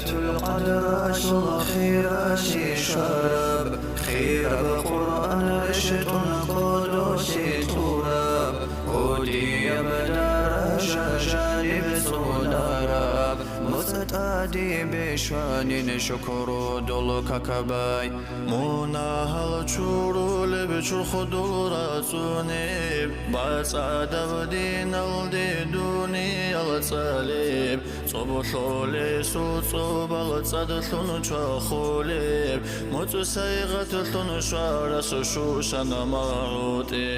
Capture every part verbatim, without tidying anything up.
Лайсатул Къадралъул хиралъи щвараб, хираб Къуръан рещтӀун кӀодолъи тӀураб, кӀудияб даража жаниб цӀунараб, моцӀ тӀаде бищванин шукру дол какабай. Мунагьал чурулеб чурхдул рацӀцӀунеб, бацӀцӀадаб диналде дуниял цӀалеб, цӀоб лъолесул цӀобал цӀадлъун чвахулеб, моцӀ сайигъатлъун щварас щущана магӀутӀе.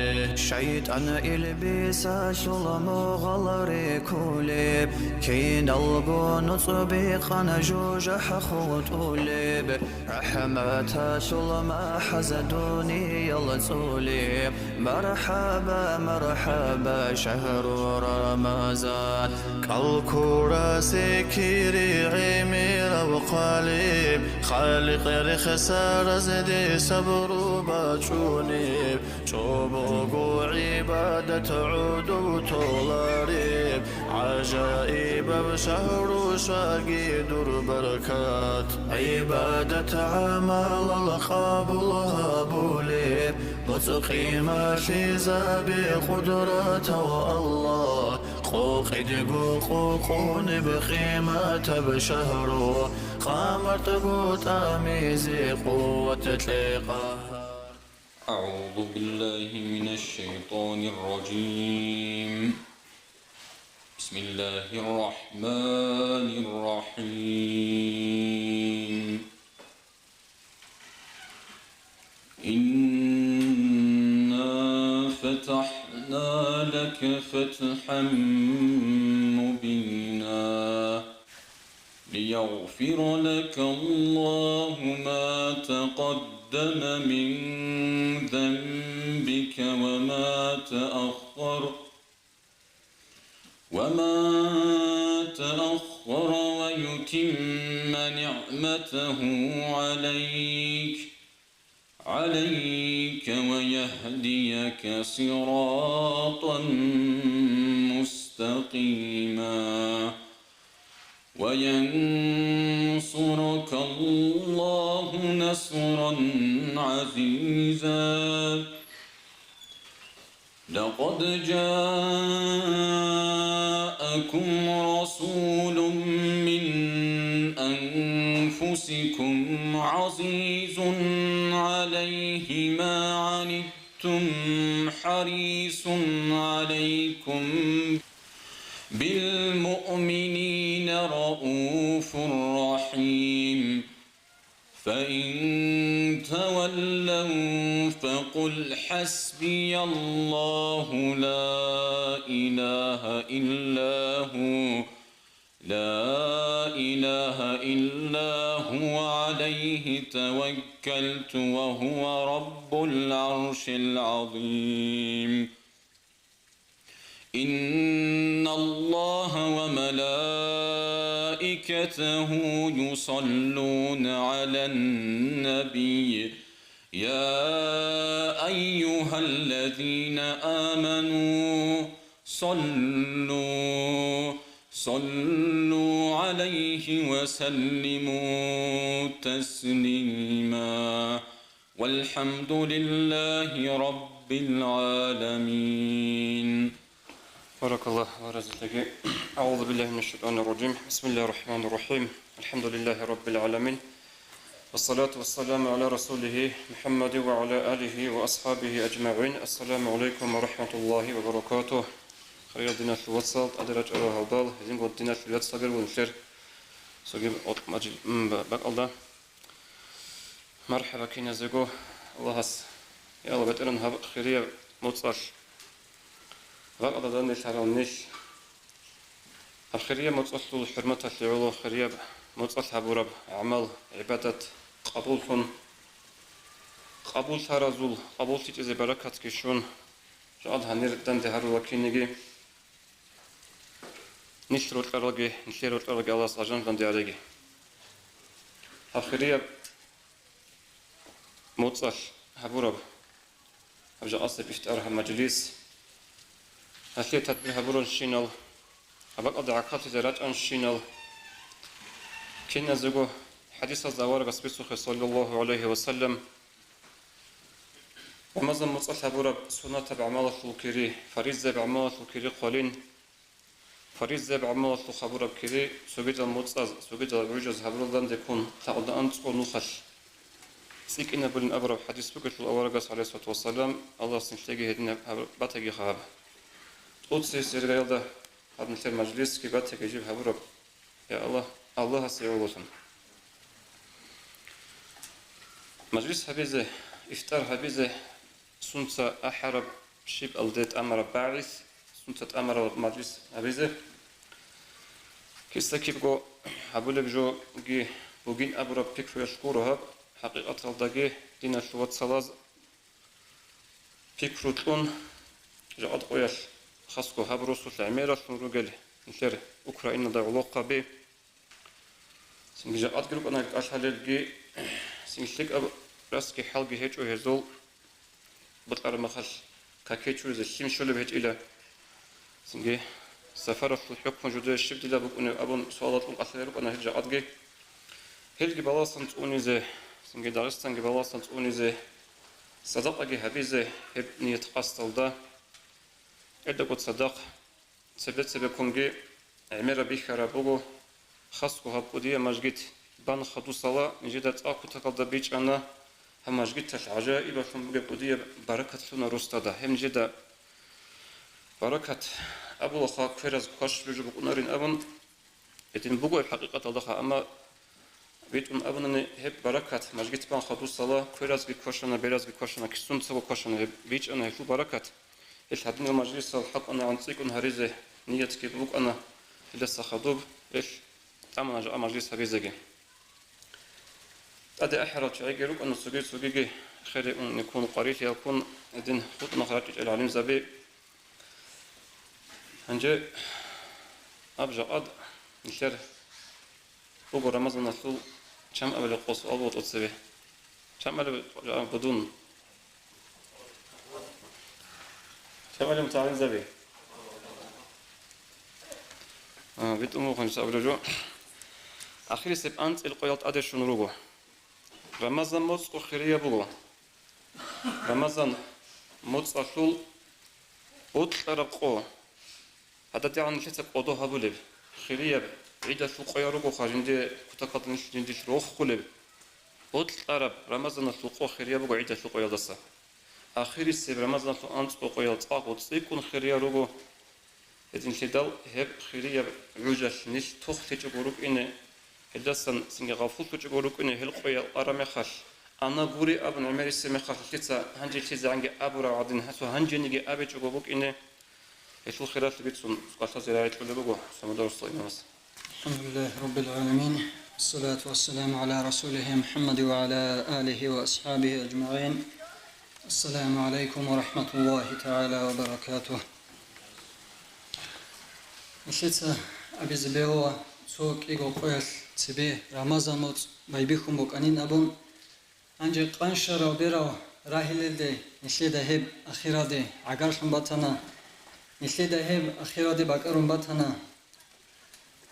ШайтӀан илбисалъул мугъал рекулеб, киналго нуцӀби къана жужахӀ хутӀулеб, рахӀматалъул махӀаз дуниял цӀулеб. Мархаба, мархаба, шагьру Рамазан, кӀал ккурасе кири гӀемераб хъвалеб, Халикъ рехсаразде сабру бачӀунеб, чӀобого гӀибадат гӀодов толареб, гӀажаибаб шагьру щваги дур баркат, гӀибадат гӀамалал къабул гьабулеб, моцӀ къималъизабе къудратав Аллагь, къокъидго къокъунеб къиматаб шагьру, къамартго тӀамизе къуват кье, Къагьар. أعوذ بالله من الشيطان الرجيم. بسم الله الرحمن الرحيم. إنا فتحنا لك فتحا مبينا. ليغفر لك الله ما تقدم من ذنبك وما تأخر، وما تأخر، ويتم نعمته عليك، عليك ويهديك صراطا مستقيما. وينصرك الله نصرا عزيزا. لقد جاءكم رسول من أنفسكم عزيز عليه ما عنتم حريص عليكم بالمؤمنين رءوف رحيم. فإن تولوا فقل حسبي الله لا إله إلا هو، لا إله إلا هو عليه توكلت وهو رب العرش العظيم. إن الله وملائكته يصلون على النبي، يا أيها الذين آمنوا صلوا، صلوا عليه وسلموا تسليما. والحمد لله رب العالمين. بارك الله، الله يرضى عليك. أعوذ بالله من الشيطان الرجيم. بسم الله الرحمن الرحيم. الحمد لله رب العالمين. والصلاة والسلام على رسوله محمد وعلى آله وأصحابه أجمعين. السلام عليكم ورحمة الله وبركاته. Хириял диналъул вацал, тӀаде рачӀарал гьалбал, гьединго диналъул яцалги нилъер цоги бакӀалда. Мархаба киназего Аллагьас, я Аллагь, бетӀеран гьаб хирияб моцӀалъ бакӀалда данделъарал нилъ. Гьаб хирияб моцӀалъул хӀурматалъе гӀоло хирияб моцӀалъ гьабураб гӀамал, гӀибадат къабуллъун, къабуллъаразул къабуллъичӀезе баракатги щун, жал гьанир данде гьарула кинеги. Нилъ рокьаралги, нилъер рокьаралги Аллагьас гӀажанлъанде ареги. Гьаб хирияб моцӀалъ гьабураб гьаб жакъасеб ифтар гьаб мажлис, гьалъие тадбир гьабуранщинал, гьаб бакӀалда гӀахьаллъизе рачӀанщинал, Киназего хӀадисазда аварагас бицухъе, саллаллагьу гӀалайгьи ва саллам, Рамазан муцӀалъ гьабураб суннатаб гӀамалалъул кири, фаризаяб гӀамалалъул кири хъвалин, фаризаяб гӀамалалъухъ гьабураб кири цогидал муцӀаз, цогидал гӀужаз гьабуралдандеккун лъагӀуда анцӀго нухалъ цӀикӀкӀинабулин абураб хӀадис бугелъул аварагас, гӀалайгьиссалату вассалам, Аллагьас нилъеги гьединаб гьаб-, батаги хаб. ТӀоцебесеб иргаялда гьаб нилъер мажлисги батаги жиб гьабураб. Я Аллагь, Аллагьасе гӀололъун. Мажлис гьабизе, ифтар гьабизе, сунца ахӀараб щиб алде тӀамараб багӀи, сунца тӀамараб мажлис гьабизе. Киса-кибго гьабулеб жоги бугин абураб пикруялъ гуро гьаб, хӀакъикъаталдаги диналъул вацалаз пикру кьун, жакъад къоялъ хасго гьаб росулъ гӀемералъун ругел нилъер Украиналда гӀолохъаби, цинги жакъадги рукӀана кӀалъалелги, цинги лъикӀаб расги хӀалги гьечӀо гьезул, бокьараб махалъ каке чуризе лъим щолеб гьечӀила. Цинги сафаралъул хӀукму жидее щиб дила букӀунеб абун суал кьун кӀалъалел рукӀана гьел жакъадги. Гьелги баласан цӀунизе, цинги Дагъистанги баласан цӀунизе, садакъаги гьабизе гьеб ният-къасдалда. ГӀелдаго цадахъ цебе-цебеккунги гӀемераб бихьараб буго, хасго гьаб кӀудияб мажгит бан хадусала нижеда цӀакъ кутакалда бичӀчӀана, гьаб мажгиталъ гӀажаибалъун бугеб кӀудияб баракат лъуна росдада. Гьеб нижеда баракат абулаха, квераз квашлъи жо букӀунарин абун, гьедин буго гьеб хӀакъикъаталдаха, амма битӀун абунани гьеб баракат мажгит бан хадусала кверазги квашана, беразги квашана, кисунцаго квашана, гьеб бичӀчӀана гьелъул баракат. Гьел гьадинал мажлисал хӀакъанагӀан цӀикӀкӀун гьаризе ниятги букӀана, гьелдаса хадуб гьел тӀамана жакъа мажлис гьабизеги. ТӀаде ахӀарал чагӀиги рукӀана, цоги-цогиги хере унниккун, къварилъиялккун гьедин хутӀун рачӀичӀел гӀалимзаби. Гьанже аб жакъад нилъер буго Рамазаналъул чан абилеб къо суал буго тӀоцебе. Чан абилеб жакъа будун? Чан абилеб мутагӀалимзаби? А, битӀун буго гьанже абилеб жо. Ахирисеб анцӀил къоял тӀаде щун руго. Рамазан моцӀ къо хирияб буго. Рамазан моцӀалъул бокьараб къо. ГьададигӀан нилъеца кӀодо гьабулеб, хирияб гӀидалъул къоял ругоха жинде кутакалда нилъ жиндилъ рохулеб. Бокьараб Рамазаналъул къо хирияб буго гӀидалъул къоялдаса. Ахирисеб Рамазаналъул анцӀго къоял цӀакъго цӀикӀкӀун хирияб руго. Гьединлъидал гьеб хирияб гӀужалъ нилъ тохлъичӀого рукӀине, гьелдасан цинги гъафуллъучӀого рукӀине, гьел къоял араб мехалъ, ана гури абун гӀемерисеб мехалъ, лъица гьанже лъизегӀанги абураб гӀадин, гьасу гьанжениги абичӀого букӀине, гьелъул хиралъи бицун кӀалъазе рагӀи кьолеб буго Самадарусла имамас. الحمد لله رب العالمين، والصلاة والسلام على رسوله محمد وعلى آله وأصحابه أجمعين. السلام عليكم ورحمة الله تعالى وبركاته. Нилъеца абизе бегьула цо кӀиго къоялъ цебе Рамазан моцӀ байбихьун букӀанин абун, гьанже къанщарав берав рагьилелде нилъеда гьеб ахиралде гӀагарлъун батана, нилъеда гьеб ахиралде бакӀарун батана.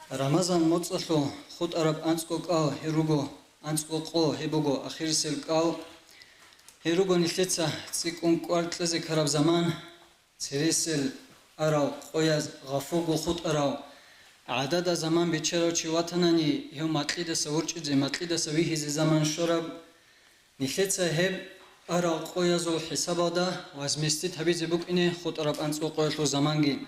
Рамазан моцӀалъул хутӀараб анцӀго кӀал гьеб руго, анцӀго къо гьеб буго ахирисел кӀал. Гьеб руго нилъеца цӀикӀкӀун кӀвар кьезе ккараб заман. Цересел арав къояз гъафуго хутӀарав, гӀадада заман биччарав чи ватанани, гьев макьидаса ворчӀизе, макьидаса вихьизе заман щвараб. Нилъеца гьеб арав къоязул хӀисабалда возместить гьабизе букӀине хутӀараб анцӀго къоялъул заманги.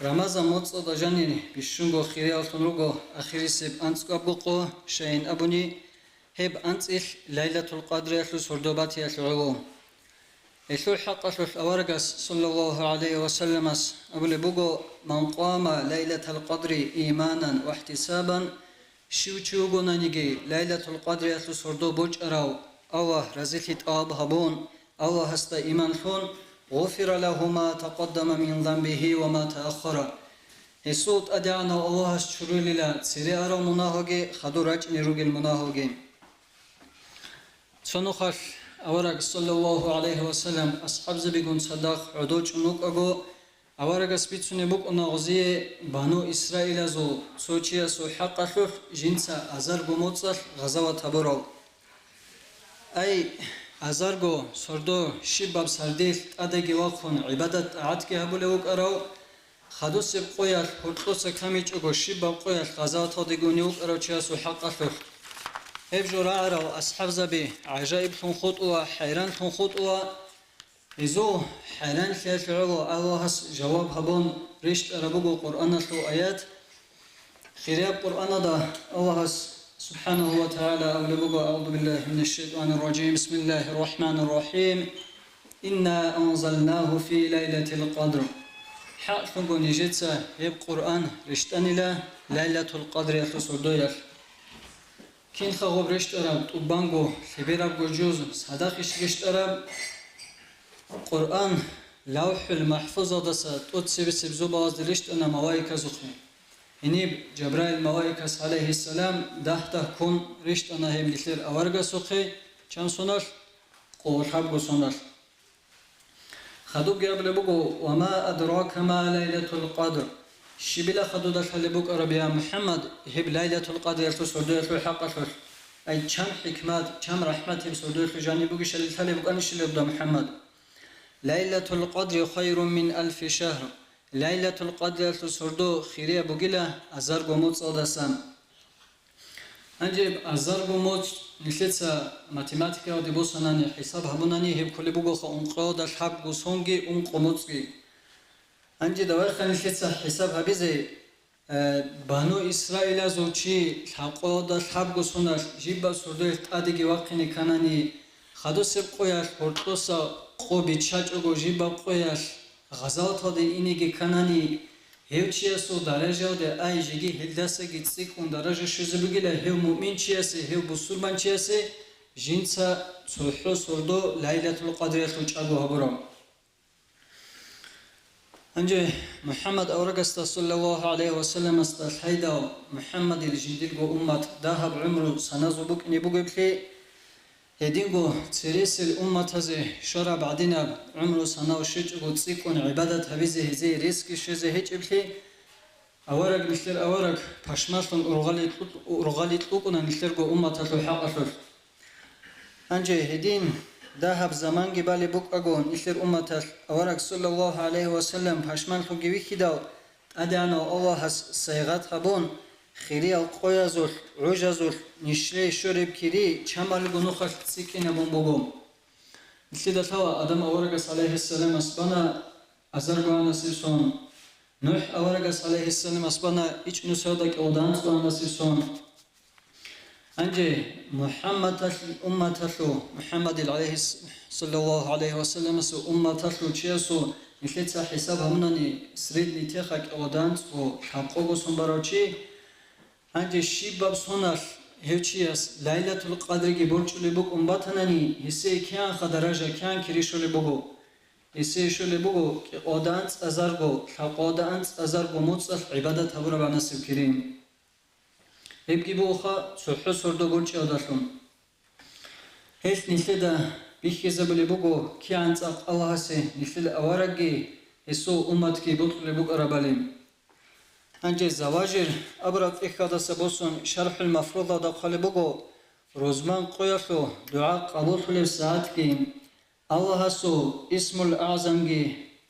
Рамазан моцӀалда жанир бищунго хирияллъун руго ахирисеб анцӀгабго къо, щайин абуни, гьеб анцӀилъ Лайлатул Къадриялъул сордо батиялъ гӀоло. Гьелъул хӀакъалъулъ аварагас, саллаллагьу гӀалайгьи ва салламас, абулеб буго: «Ман къама лайлатал къадри иманан ва ихӀтисабан», щив чи вугонаниги Лайлатул Къадриялъул сордо бочӀарав, Аллагь разилъи тӀалаб гьабун, Аллагьасда иман лъун, «гъуфира лагьу ма такъаддама мин занбигьи ва ма тааххара». Гьесул ТӀадегӀанав Аллагьас чурулила цере арал мунагьалги хадур рачӀине ругел мунагьалги. Цо нухалъ авараг, саллаллагьу гӀалайгьи ва саллам, асхӀабзабигун цадахъ гӀодов чӀун вукӀаго, Аварагас бицунеб букӀуна гъозие бану Исраилазул цо чиясул хӀакъалъулъ жинца азарго моцӀалъ гъазават гьабурал. Ай, азарго сордо щибаб сардилъ тӀадеги вахъун гӀибадат-тӀагӀатги гьабулев вукӀарав, хадусеб къоялъ гьоркьоса камичӀого щибаб къоялъ гъазаваталдеги унев вукӀарав чиясул хӀакъалъулъ. Гьеб жо рагӀарал асхӀабзаби гӀажаиблъун хутӀула, хӀайранлъун хутӀула. Гьезул хӀайранлъиялъе гӀоло Аллагьас жаваб гьабун рещтӀараб буго Къуръаналъул аят. Хирияб Къуръаналда Аллагьас субхӀанагьу ва тагӀала абулеб буго: «АгӀузу биллагьи минаш шайтӀанир ражим. Бисмиллагьир рахӀманир рахӀим. Инна анзалнагьу фи лайлатил къадр». ХӀакълъунго нижеца гьеб Къуръан рещтӀанила Лайлатул Къадриялъул сордоялъ. Кинха гъоб рещтӀараб тӀубанго лъеберабго жуз, садахъищ рещтӀараб? Къуръан ЛавхӀул МахӀфузалдаса тӀоцебесеб зобалазде рещтӀана малаиказухъе. Гьениб Жабраил малаикас, гӀалайгьиссалам, дагь-дагьккун рещтӀана гьеб нилъер аварагасухъе, чан соналъ? Къо лъабго соналъ. Хадубги абулеб буго: «Ва ма адрака ма лайлатул къадр». Щибила хадуда лъалеб букӀараб, я МухӀаммад, гьеб Лайлатул Къадриялъул сордоялъул хӀакъалъулъ? Ай, чам хӀикмат, чам рахӀмат гьеб сордоялъул жаниб бугищали лъалеб букӀанищила, я МухӀаммад? Лайлатул Къадри хайрун мин алфи шагьр. Лайлатул Къадриялъул сордо хирияб бугила азарго моцӀалдасан. Гьанже азарго моцӀ нилъеца математикаялде босанани, хӀисаб гьабунани, гьеб кколеб бугоха ункъоялда лъабго сонги ункъо моцӀги. Гьанже давайха нилъеца хӀисаб гьабизе, э, бану Исраилазул чи лъабкъоялда лъабго соналъ жибаб сордоялъ тӀадеги вахъине кканани, хадусеб къоялъ гьоркьоса къо биччачӀого жибаб къоялъ гъазаваталде инеги кканани, гьев чиясул даражаялде, ай, жеги гьелдасаги цӀикӀкӀун даража щвезе бугила гьев муъминчиясе, гьев бусурманчиясе жинца цохӀо сордо Лайлатул Къадриялъул чӀаго гьабурав. Гьанже МухӀаммад аварагасда, саллаллагьу гӀалайгьи ва салламасда, лъайдал МухӀаммадил жиндирго уммат дагьаб гӀумру саназул букӀине бугеблъи, гьединго цересел умматазе щвараб гӀадинаб гӀумру санав щвечӀого цӀикӀкӀун гӀибадат гьабизе гьезие ресги щвезе гьечӀеблъи, авараг, нилъер авараг пашмалъун ургъали кьу-, ургъали кьукӀуна нилъерго умматалъул хӀакъалъулъ. Гьанже гьедин дагьаб заманги балеб букӀаго, нилъер умматалъ авараг, саллаллагьу гӀалайгьи ва саллам, пашманлъунги вихьидал, ТӀадегӀанав Аллагьас сайгъат гьабун, хириял къоязулъ, гӀужазулъ нилъее щвараб кири чамалго нухалъ цӀикӀкӀинабун буго. Нилъеда лъала Адам аварагас, гӀалайгьиссаламас, бана азарго анасеб сон. НухӀ аварагас, гӀалайгьиссаламас, бана ичӀнусиялда кӀолда анцӀго анасеб сон. Гьанже МухӀаммадалъ-, умматалъул, МухӀаммадил гӀалайгьис-, саллаллагьу гӀалайгьи ва салламасул умматалъул чиясул нилъеца хӀисаб гьабунани, средний теха кӀолда анцӀго лъабкъого сон барав чи, гьанже щибаб соналъ гьев чияс Лайлатул Къадриги борчӀулеб букӀун батанани, гьесие кигӀанха даража, кигӀан кири щолеб буго? Гьесие щолеб буго кӀолда анцӀ азарго, лъабкъолда анцӀ азарго моцӀалъ гӀибадат гьабураб анасеб кири. Гьебги бугоха цохӀо сордо борчӀиялдалъун. Гьелъ нилъеда бихьизабулеб буго кигӀан цӀакъ Аллагьасе нилъер аварагги гьесул умматги бокьулеб букӀарабали. Гьанже Заважир абураб тӀехьалдаса босун ШархӀул Мафрудалда хъвалеб буго, рузман къоялъул дугӀа къабуллъулеб сагӀатги, Аллагьасул Исмул АгӀзамги,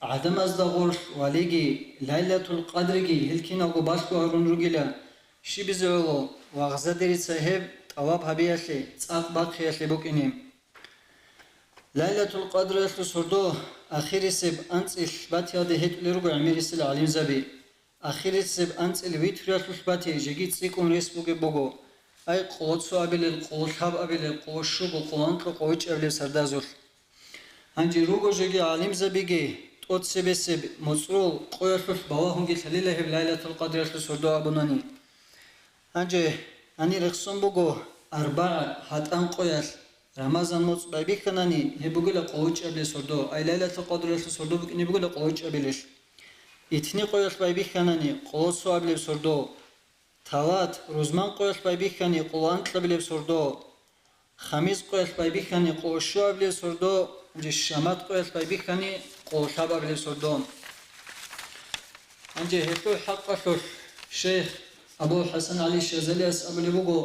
гӀадамазда гъорлъ валиги, Лайлатул Къадриги гьел киналго балъго гьарун ругила, щибизе гӀоло, вагъзадерица гьеб тӀалаб гьабиялъе, цӀакъ бахъиялъе букӀине. Лайлатул Къадриялъул сордо ахирисеб анцӀил батиялде гьетӀулел руго гӀемерисел гӀалимзаби. Ахирисеб анцӀил витруялъулъ бати жеги цӀикӀкӀун рес бугеб буго, ай, къоло цо абилел, къоло лъаб абилел, къоло щуго, къоло анкьго, къоло ичӀ абилел сардазулъ. Гьанже руго жеги гӀалимзабиги тӀоцебесеб моцӀрол къоялъулъ балагьунги лъалила гьеб Лайлатул Къадриялъул сордо абунани. Гьанже гьанир рехсон буго арбагӀа, гьатӀан къоялъ, Рамазан моцӀ байбихьанани, гьеб бугила къоло ичӀабилеб сордо, ай, Лайлатул Къадриялъул сордо букӀине бугила къоло ичӀабилелъ. Итни къоялъ байбихьанани, къоло цо абилеб сордо. Талат, рузман къоялъ байбихьани, къоло анкьабилеб сордо. Хамис къоялъ байбихьани, къоло щуабилеб сордо. Жишшамат къоялъ байбихьани, къоло лъабабилеб сордо. Гьанже гьелъул хӀакъалъулъ шейх Абу ХӀасан ГӀали Шазалияс абулеб буго: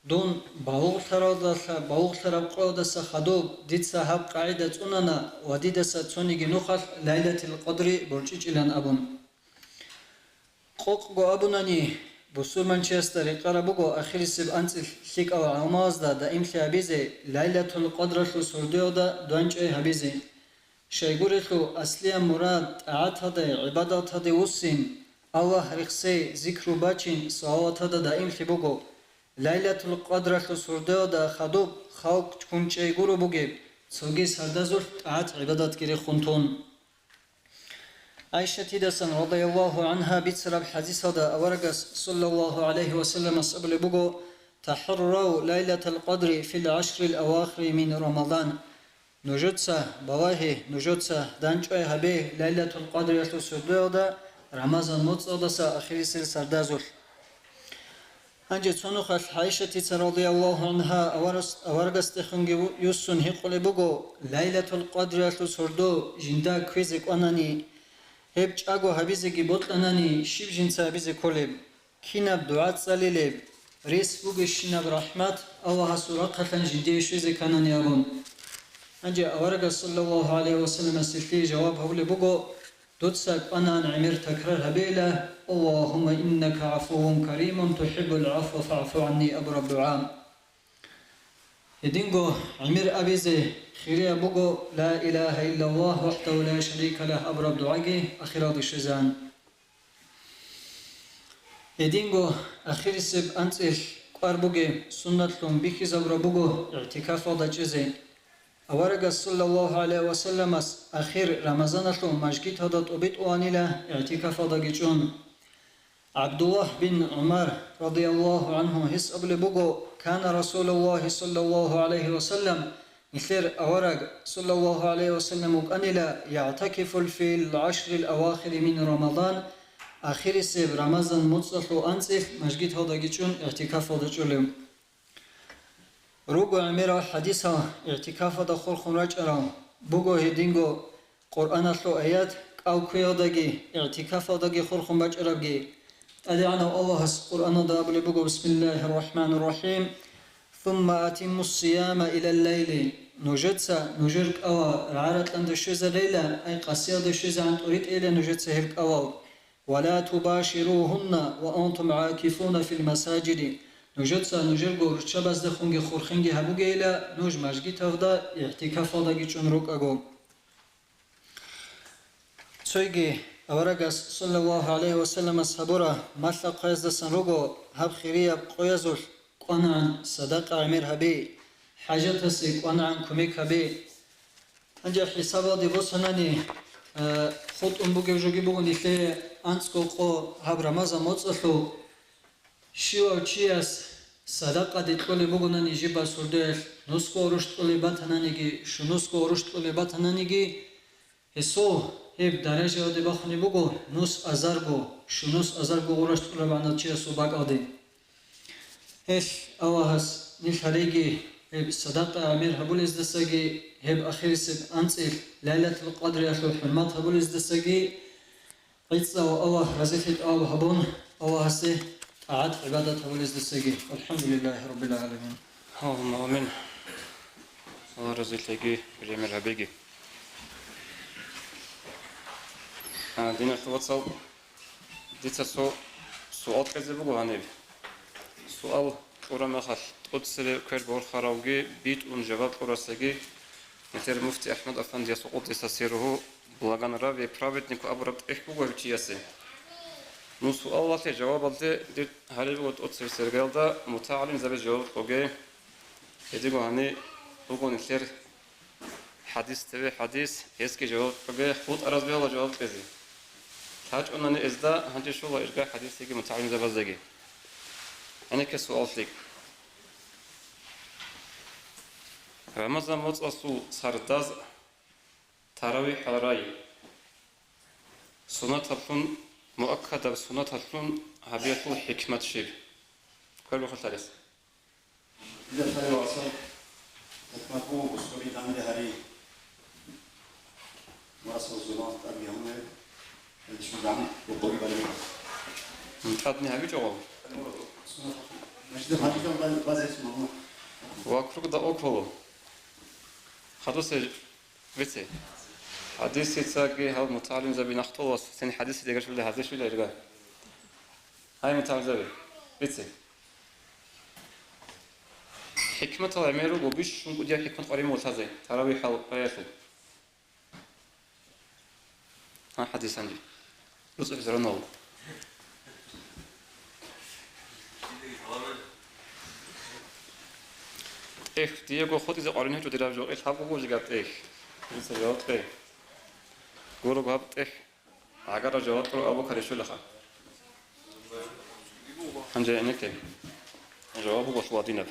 «Дун балугълъаралдаса, балугълъараб къоялдаса хадуб дица гьаб къагӀида цӀунана ва дидаса цониги нухалъ Лайлатил Къадри борчӀичӀилан», – абун. Къокъго абунани, бусурманчиясда рекъараб буго ахирисеб анцӀил лъикӀал гӀамалазда даимлъи гьабизе, Лайлатул Къадралъул сордоялда дандчӀвай гьабизе. Щайгурелъул аслияб мурад тӀагӀаталде, гӀибадаталде вуссин, Аллагь рехсей, зикру бачин, салаваталда даимлъи буго. Лайлатул Къадралъул сордоялда хадуб халкъ чкунчӀей гуро бугеб, цоги сардазулъ тӀагӀат-гӀибадатги рехун тун. ГӀайшатидасан, радияллагьу гӀангьа, бицараб хӀадисалда аварагас, саллаллагьу гӀалайгьи ва салламас, абулеб буго: «ТахӀаррав Лайлатал Къадри фил гӀашрил авахири мин Рамадан». Нужеца, балагье, нужеца дандчӀвай гьабе Лайлатул Къадриялъул сордоялда Рамазан моцӀалдаса ахирисел сардазулъ. Гьанже цо нухалъ ГӀайшатица, радияллагьу гӀангьа, аварас-, аварагасдехунги ву-, юссун гьикъулеб буго, Лайлатул Къадриялъул сордо жинда кквезе кӀванани, гьеб чӀаго гьабизеги бокьанани, щиб жинца гьабизе кколеб? Кинаб дугӀа цӀалилеб? Рес бугебщинаб рахӀмат Аллагьасул рахъалъан жиндие щвезе кканани абун. Гьанже аварагас, саллаллагьу гӀалайгьи ва салламас, гьелъие жаваб гьабулеб буго: «Дуца кӀванаан гӀемер такрар гьабейила: „Аллагьумма иннака гӀафувун каримун тухӀиббул гӀафва фагӀфу гӀанни“», – абураб дугӀа. Гьединго гӀемер абизе хирияб буго: «Ла илагьа иллаллагь вахӀдагьу ла шарика лагь», – абураб дугӀаги ахиралде щвезегӀан. Гьединго ахирисеб анцӀил кӀвар бугеб суннатлъун бихьизабураб буго игӀтикафалда чӀезе. Аварагас, саллаллагьу гӀалайгьи ва салламас, ахир Рамазаналъул мажгиталда тӀубитӀуланила игӀтикафалдаги чӀун. ГӀабдуллагь бин ГӀумар, радияллагьу гӀангьу, гьес абулеб буго: «Кана Расулуллагьи, саллаллагьу гӀалайгьи ва саллам», нилъер авараг, саллаллагьу гӀалайгьи ва саллам, вукӀанила, «ягӀтакифу фил гӀашрил авахири мин Рамадан», ахирисеб Рамазан моцӀалъул анцӀил мажгиталдаги чӀун игӀтикафалда чӀолев. Руго гӀемерал хӀадисал игӀтикафалда хурхун рачӀарал, буго гьединго Къуръаналъул аят кӀал кквеялдаги, игӀтикафалдаги хурхун бачӀарабги. ТӀадегӀанав Аллагьас Къуръаналда абулеб буго: «Бисмиллагьир рахӀманир рахӀим. Сумма атиммус сияма илал лайли». Нужеца нужер кӀалал рагӀа-ракьанде щвезарейила, ай къасиялде щвезегӀан тӀуритӀейила нужеца гьеб кӀалал. «Ва ла тубаширугьунна ва антум гӀакифуна фил масажиди». Нужеца нужерго руччабаздехунги хурхинги гьабугейила, нуж мажгиталда игӀтикафалдаги чӀун рукӀаго. Цойги аварагас, саллаллагьу гӀалайгьи ва салламас, гьабураб малъа-хъваяздасан руго гьаб хирияб къоязулъ: кӀванагӀан садакъа гӀемер гьабе, хӀажатасе кӀванагӀан кумек гьабе. Гьанже хӀисабалде босанани, э, хутӀун бугеб жоги буго нилъее анцӀго къо гьаб Рамазан моцӀалъул. Щивав чияс садакъаде кьолеб бугонани жибал сордоялъ, нусго гъурущ кьолеб батананиги, щунусго гъурущ кьолеб батананиги, гьесул гьеб даражаялде бахунеб буго нус азарго, щунус азарго гъурущ кьолеб гӀанав чиясул бакӀалде. Гьелъ Аллагьас нилъ гьареги гьеб садакъа гӀемер гьабулездасаги, гьеб ахирисеб анцӀил Лайлатул Къадриялъул хӀурмат гьабулездасаги, гӀицӀав Аллагь разилъи тӀалаб гьабун, Аллагьасе тӀагӀат-гӀибадат гьабулездасаги. АлхӀамдулиллагьи раббил гӀаламин. Аллагьумма амин. Аллагь разилъеги, гӀемер гьабеги. А, диналъул вацал, дица цо суал кьезе буго гьаниб. Суал кьураб мехалъ, тӀоцебе квер борхаравги битӀун жаваб кьурасаги, нилъер муфти АхӀмад-афандиясул къуддиса сирругьу благонравие праведнику абураб тӀехь буго гьев чиясе. Ну, суалалъе жавабалде дир гьариб буго тӀоцебе сергалда мутагӀалимзабаз жаваб кьоге. Гьединго гьаниб буго нилъер хӀадис, цеве хӀадис, гьесги жаваб кьоге, хутӀараз бегьула жаваб кьезе. ЛъачӀунани эзда гьанже щола ирга хӀадисеги мутагӀалимзабаздаги. Гьанекке суал лъикӀ. Рамазан моцӀалъул сардаз таравихӀал рай суннаталлъун, муаккадаб суннаталлъун гьабиялъул хӀикмат щиб? Квер бухалъарес. Дида лъалев вацал, хӀикмат буго бусурбаби данде гьари. Васал зулам тӀаби гьанбе. ТӀадни гьабичӀо гъов. Вокруг да около. Хадусе бице. Хадисицаги гьал мутагӀалимзаби нахтӀолас сен хадиси дегашулда гьазе щвела ирга. Гьай, мутагӀалимзаби, бице. ХӀикматал гӀемер руго бищун кӀудияб хӀикмат къваригӀун ватазе, таравихӀал къаялъул. Гьа, хадис гьанже. РуцӀухӀ зуранав. Эх, диего хутӀизе къваригӀун гьечӀо дираб жо, ил гьаб буго жигаб тӀехь. Дица жаваб кье. Гурого гьаб тӀехь. Агара жаваб кьураб Абу Каришулаха. Гьанже гьенекке. Жаваб буго лъугьадинаб.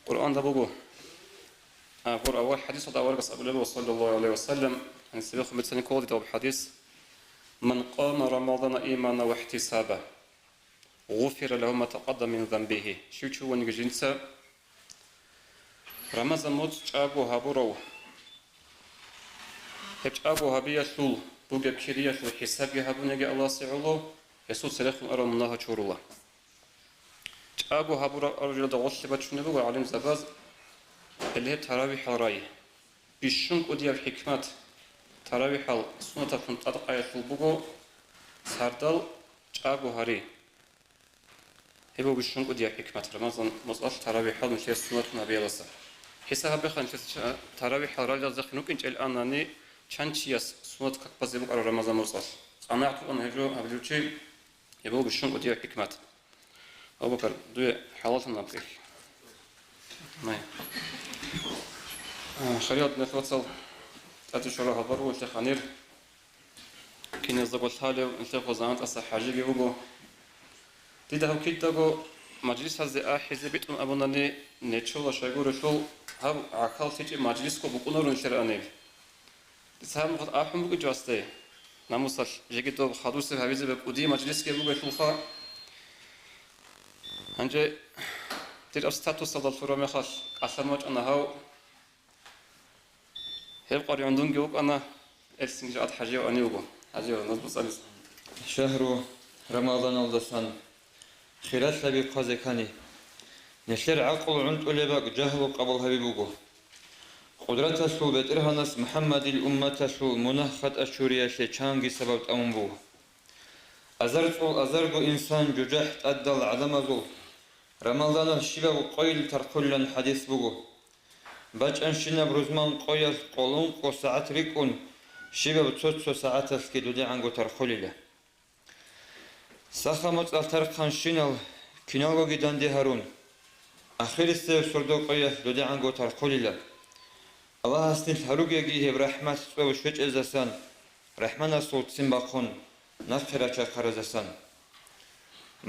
Къуръанда буго. А, гур, авал хадисалда аварагас абулеб, саллаллаху гӀалайхи ва саллям, гьаниб цебехун бицани ккола дида гьаб хадис: «Ман къама Рамадана имана ва ихтисаба, гъуфира лагьу ма такъаддама мин занбигьи». Щив чи вугониги жинца Рамазан моцӀ чӀаго гьабурав, гьеб чӀаго гьабиялъул бугеб кириялъул хӀисабги гьабуниги Аллагьасе гӀоло, гьесул церехун арал мунагьал чурула. ЧӀаго гьабурал аружалда гъолъе бачунеб буго гӀалимзабаз, гьеле гьеб таравихӀал рай. Бищун кӀудияб хӀикмат таравихӀал суннаталъун тӀадкъаялъул буго, сардал чӀаго гьари. Гьеб буго бищун кӀудияб хӀикмат Рамазан моцӀалъ таравихӀал нилъер суннатун гьабиялдаса. ХӀисаб гьабеха, нилъер ча-, таравихӀал ралдазехъин вукӀинчӀел анани, чан чияс суннат как базе букӀараб Рамазан моцӀалъ. ЦӀанагӀ тукъана гьеб жо гьабилев чи, гьеб буго бищун кӀудияб хӀикмат. Абу-Бакар, дуе хӀалаллъун аб тӀехь. Май. А, хириял диналъул вацал, тӀаде щварал хабар буго нилъехъ гьанир. Киназдаго лъалев, нилъехъо заман тӀаса хӀажиги вуго. Дида гьаб кидаго мажлисазде ахӀизе битӀун абунани, нечола щайгурелъул гьаб гӀахьал лъечӀеб мажлисго букӀунаро нилъер анил. Дица гьаб нухалъ ахӀун бугин жо асде, намусалъ жеги доб хадусеб гьабизе бекӀудияб мажлисги бугелъулха. Гьанже дир аб статусалда лъураб мехалъ кӀалъан вачӀана гьав. Гьеб къваригӀун дунги вукӀана, гьелъинги жакъа хӀажияв ани вуго. ХӀажияв, назму цӀализ. Шагьру Рамазаналдасан хиралъаби хъвазе ккани, нилъер гӀакълу гӀунтӀулеб бакӀ жагьлу къабул гьаби буго. Къудраталъул БетӀергьанас МухӀаммадил умматалъул мунагь-хатӀа чуриялъе чанги сабаб тӀамун буго. Азар цӀул азарго инсан жужахӀ тӀадал гӀадамазул Рамазанал щибаб къойил тархъулилан хӀадис буго. БачӀанщинаб рузман къоялъ къоло ункъо сагӀат рикӀкӀун, щибаб цо-цо сагӀаталъги дудегӀанго тархъулила. Саха моцӀалъ тархъанщинал киналгоги данде гьарун, ахирисеб сордо къоялъ дудегӀанго тархъулила. Аллагьас нилъ гьаругеги гьеб рахӀмат цӀцӀув щвечӀезасан, рахӀманасул ццин бахъун, нахъе рачахъаразасан.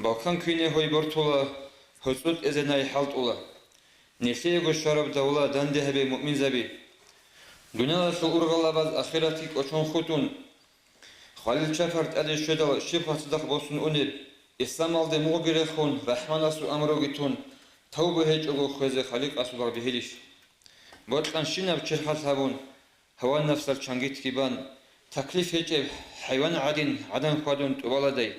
Балкан квине гьой бортула, гьоцӀу тӀезе най хӀалтӀула. Нилъеего щвараб давла данде гьабе, муъминзаби. Дуниялалъул ургъалабаз ахиратги кӀочон хутӀун, хвалил чапар тӀаде щведал щибха цадахъ босун унеб, исламалде мугъги рехун, рахӀманасул амруги тун, тавбу гьечӀого хвезе Халикъасул лагъ бегьилищ? Бокьанщинаб черхалъ гьабун, гьаван-нафсал чангитги бан, таклиф гьечӀеб хӀайван гӀадин гӀадан хьвадун тӀубаладай.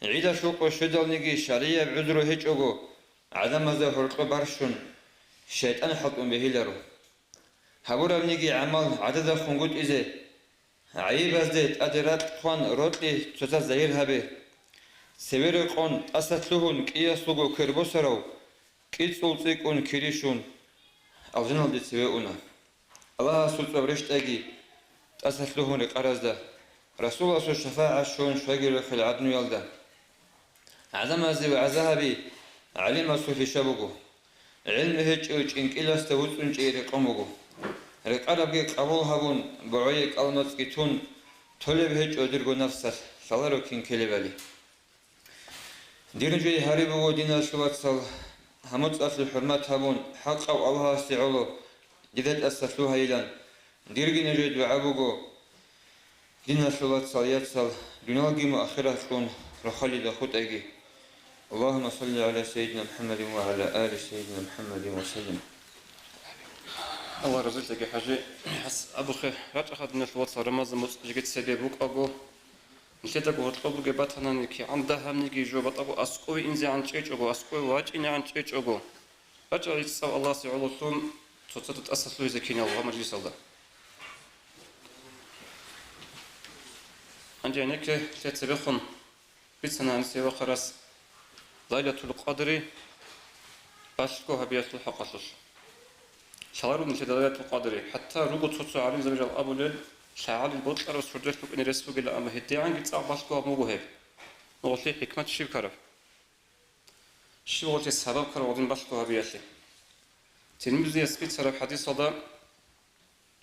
ГӀидалъул къо щведалниги шаргӀияб гӀузру гьечӀого, гӀадамазда гьоркьо барщун, шайтӀан хӀалтӀун бегьиларо. Гьабурабниги гӀамал гӀадада хунгутӀизе, гӀайибазде тӀаде ракь хъван рокьи цоцаз загьир гьабе. Цеве рекъон, тӀаса лъугьун кӀиясулго квер босарав, кӀицӀул цӀикӀкӀун кири щун, алжаналде цеве уна. Аллагьасул цӀоб рещтӀайги тӀаса лъугьун рекъаразда, Расуласул шафагӀат щун щвагирухъел гӀаднуялда. ГӀадамазе вагӀза гьаби гӀалимасул пиша буго. ГӀилму гьечӀев чӀинкӀиласда вуцӀцӀун чӀей рекъон буго. Рекъарабги къабул гьабун, бугӀое кӀалмацӀги тун, толеб гьечӀо дирго нафсалъ, лъаларо кин ккелебали. Дир жий гьари буго, диналъул вацал, гьамуцӀалъул хӀурмат гьабун, хӀакъав Аллагьасде гӀоло дида тӀаса лъугьайилан. Дирги нужее дугӀа буго, диналъул вацал, яцал, дуниялги мун ахираталъун рохалида хутӀайги. اللهم صل على سيدنا محمد وعلى آل سيدنا محمد وسلم. Аллагь разилъаги, ХӀажи. Гьас абухъе рачӀа, гьадиналъул вацал, Рамазан муцӀ жеги цебе букӀаго, нилъедаго гьоркьоб бугеб батанани, кигӀан дагьабниги жо батӀаго аскӀове инзегӀан чӀечӀого, аскӀове вачӀинегӀан чӀечӀого, рачӀа гӀицӀцӀав Аллагьасе гӀололъун цоцазда тӀаса лъугьизе кинал ва мажлисалда. Гьанже гьенекке лъе цебехун бицана гьанисе вахъарас Лайлатул Къадри балъго гьабиялъул хӀакъалъулъ. Лъаларун нилъеда Лайлатул Къадри, хӀатта руго цо-цо гӀалимзаби жал абулел, лъагӀалил бокьараб сордоялъ букӀине рес бугила, амма гьедигӀанги цӀакъ балъго гьаб буго гьеб. Нугъулъе хӀикмат щиб ккараб? Щиб гъолъе сабаб ккараб гъодин балъго гьабиялъе? Тирмизияс бицараб хӀадисалда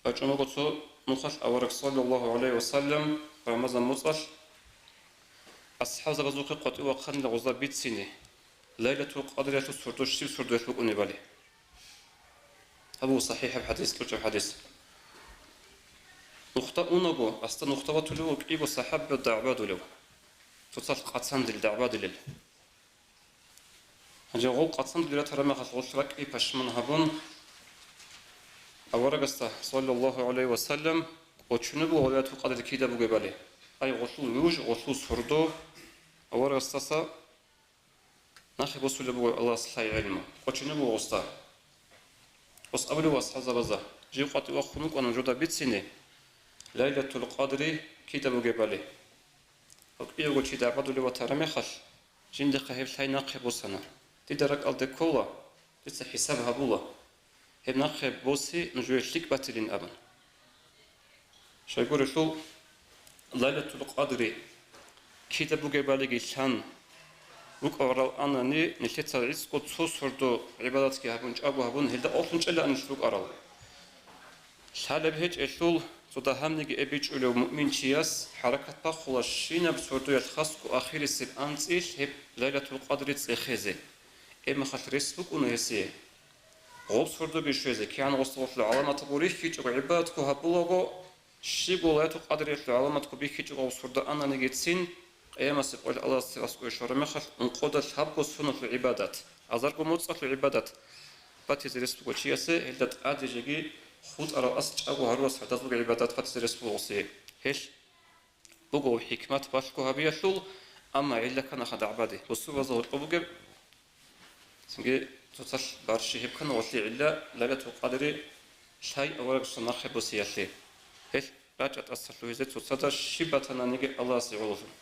бачӀун буго цо нухалъ авараг, саллаллагьу гӀалайгьи ва саллам, Рамазан муцӀалъ асхӀабзабазухъе къватӀив вахъанила гъоза бицине, Лайлатул Къадриялъул сордо щиб сордоялъ букӀунебали. Гьаб буго сахӀихӀаб хӀадис, кьучӀаб хӀадис. Нухда унаго, асда нухда ватулев вуго кӀиго сахӀаб дагӀбадулев, цоцалъ къацандил дагӀбадилел. Гьанже гъол къацандул ратараб мехалъ гъолъ ракӀги пашман гьабун, аварагасда, саллаллагьу гӀалайгьи ва саллам, кӀочунеб буго Лайлатул Къадри кида бугебали. Ай, гъолъул вуж, гъолъул сордо аварагасдаса нахъе босулеб буго Аллагьас лъай гӀелму. КӀочунеб буго гъосда. Гъос абулев асхӀабзабазда, жив къватӀив вахъун вукӀана жуда бицине, Лайлатул Къадри кида бугебали. Гьаб кӀиявго чи дагӀбадулев ватараб мехалъ, жиндихъа гьеб лъай нахъе босана. Дида ракӀалде ккола, дица хӀисаб гьабула, гьеб нахъе босе нужее лъикӀ батилин абун. Щайгурелъул Лайлатул Къадри кида бугебалиги лъан рукӀарал анани, нилъеца гӀицӀго цо сордо гӀибадатги гьабун, чӀаго гьабун, гьелда къолъун чӀелаан нилъ рукӀарал. Лъалеб гьечӀелъул, цо дагьабниги эбичӀулев муъминчияс хӀаракат бахъула щинаб сордоялъ хасго ахирисеб анцӀилъ гьеб Лайлатул Къадри цӀехезе. Гьеб мехалъ рес букӀуна гьесие гъоб сордоги щвезе, кигӀан гъосда гъолъул гӀаламатаб рихьичӀого гӀибадатго гьабулаго, щибго Лайлатул Къадриялъул гӀаламатго бихьичӀого гъоб сордо ананигицин, Къиямасеб къоялъ Аллагьас цевас кӀвей щвараб мехалъ, ункъода лъабго соналъул гӀибадат, азарго моцӀалъул гӀибадат батизе рес буго чиясе, гьелда тӀаде жеги хутӀарал ас чӀаго гьарурас гьадаз буго гӀибадат батизе рес буго гъосие. Гьелъ буго хӀикмат балъго гьабиялъул, амма гӀилла ккана хадагӀбаде. Бусурбабазда гьоркьоб бугеб, цинги цоцалъ барщи гьеб ккана гъолъие гӀилла, Лайлатул Къадри лъай аварагасул нахъе босиялъе. Гьелъ рачӀа тӀаса лъугьизе цоцазда щиб батананиги Аллагьасе гӀололъун.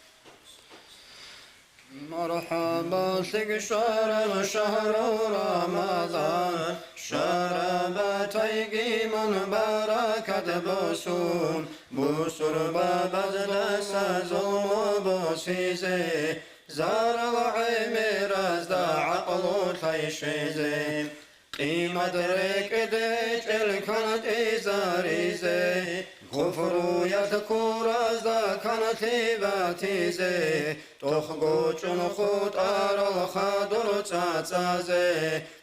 МархӀаба, лъикӀ щвараб шагьру Рамазан, шарабатайги мун баракат босун, бусурбабаздаса зулму босизе, зарал гӀемеразда гӀакълу лъай щвезе. Къимат рекӀеде чӀел кантӀизаризе, куфруялъ ккуразда канлъи батизе, тохго чӀун хутӀарал хадур цӀацӀазе,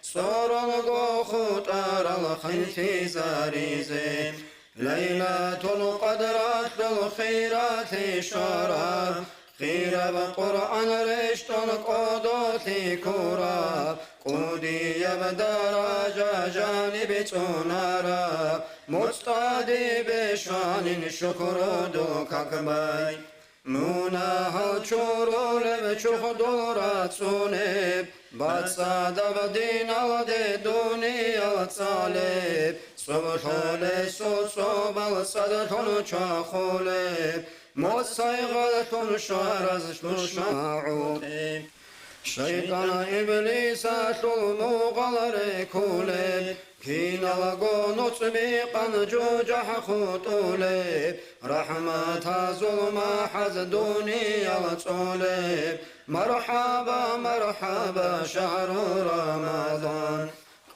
цӀоролго хутӀарал хинлъизаризе. Лайлатул Къадралъул хиралъи щвараб, хираб Къуръан рещтӀун кӀодолъи ккураб, кӀудияб даража жаниб цӀунараб, муцӀ тӀаде бищванин шукрудул какбай. Мунагьал чурулеб, чухдул рацӀцӀунеб, бацӀцӀадаб диналде дуниял цӀалеб, цӀоб лъолесул цӀобал цӀадлъун чвахулеб, моцӀ сайгъатлъун щвараз тушман гӀутӀи. ШайтӀан-иблисалъул мугъал рекулеб, киналго нуцӀбикъан жужахӀ хутӀулеб, рахӀматазул махӀаз дуниял цӀолеб. МархӀаба, мархӀаба, шагьру Рамазан!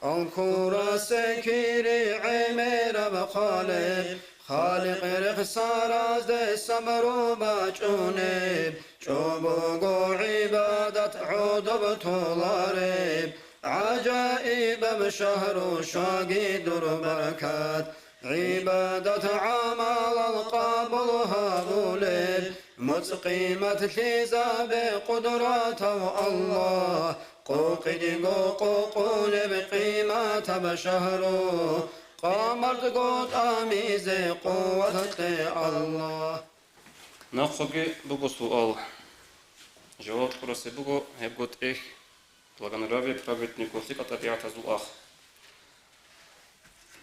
КӀалкурасе кири гӀемераб хъалеб, Халикъ рехсаразде сабру бачӀунеб, чӀобого гӀибадат гӀодоб толареб, гӀажаибаб шагьру, щваги дур баркат, гӀибадат гӀамалал къабул гьабулеб, моцӀ къиматлъизабе къудратав Аллагь, къокъидего къокъунеб къиматаб шагьру, Къамарзго тӀамизе къуват кье, Аллагь. Нахъеги буго суал. Жаваб кьурасеб буго гьебго тӀехь, благонравие праведников, лъикӀал тӀабигӀатазул ах.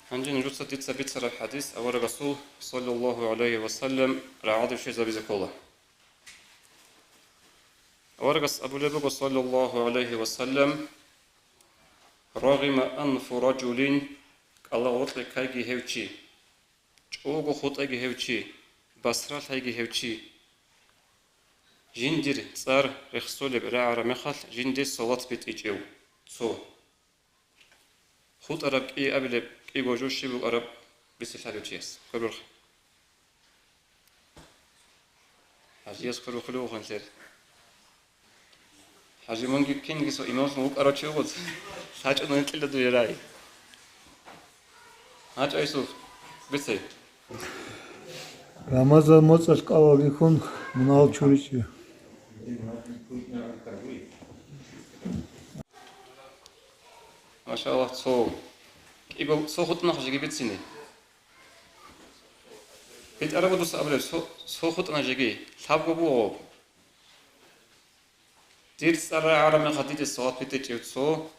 Гьанже нужеца дица бицараб хӀадис аварагасул, саллаллагьу гӀалайгьи ва саллам, рагӀаде щвезабизе ккола. Аварагас абулеб буго, саллаллагьу гӀалайгьи ва саллам: «Рагъима анфу ражулин», кӀалагъоркье ккайги гьев чи, чӀого хутӀаги гьев чи, басралъайги гьев чи. Жиндир цӀар рехсолеб рагӀараб мехалъ жинде салат битӀичӀев цо. ХутӀараб кӀи абилеб кӀиго жо щиб букӀараб бицине лъалев чияс. Кверберха. ХӀажияс квербухъулев вугин лъер. ХӀажи, мунги кинги цо имамлъун вукӀарав чи вуго. ЛъачӀун гьенкьила дуе рай. ГьачӀо, Юсуф, бицей. Рамазан моцӀалъ кӀалал рихьун мунагьал чуричӀев. Машаллагь, цо. КӀиго цо хутӀнахъ жеги бицине. БитӀараб дуца абулеб, цо, цо хутӀна жеги, лъабго буго. Дир цӀар рагӀараб мехалъ диде салат битӀичӀев цо.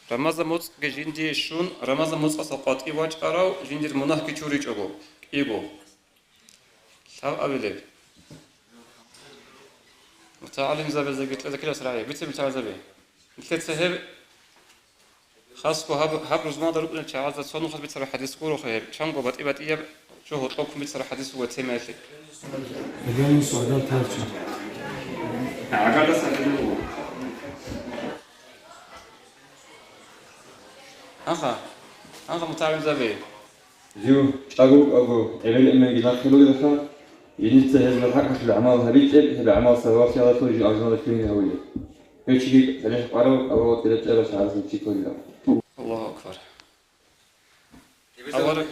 Рамазан моцӀги жиндие щун, Рамазан моцӀалъа къватӀив вачӀарав жиндир мунагьги чуричӀого, кӀиго. Лъаб абилеб. МутагӀалимзабазеги кьезе ккелас рагӀи. Бице, мутагӀалимзаби. Нилъеца гьеб хасго гьаб, гьаб рузманалда рукӀунел чагӀазда цо нухалъ бицараб хӀадис гуроха гьеб. Чанго батӀи-батӀияб жо гьоркьоб ккун бицараб хӀадис буго темаялъе. Гьединлъун сугӀдал тарча. Аха, аха, мутагӀалимзаби. Жив чӀаго вукӀаго, эбел-эменги нахъе лугелха, жинца гьезда хӀакъалъулъ гӀамал гьабичӀеб, гьеб гӀамал сабаблъиялдалъун жив алжаналде лъугьине гьавулеб. Гьев чиги цадахъ къварав, Аллагьас тӀадчӀарав чагӀазе чи кколилан. Аллагьу акбар. Авараг-,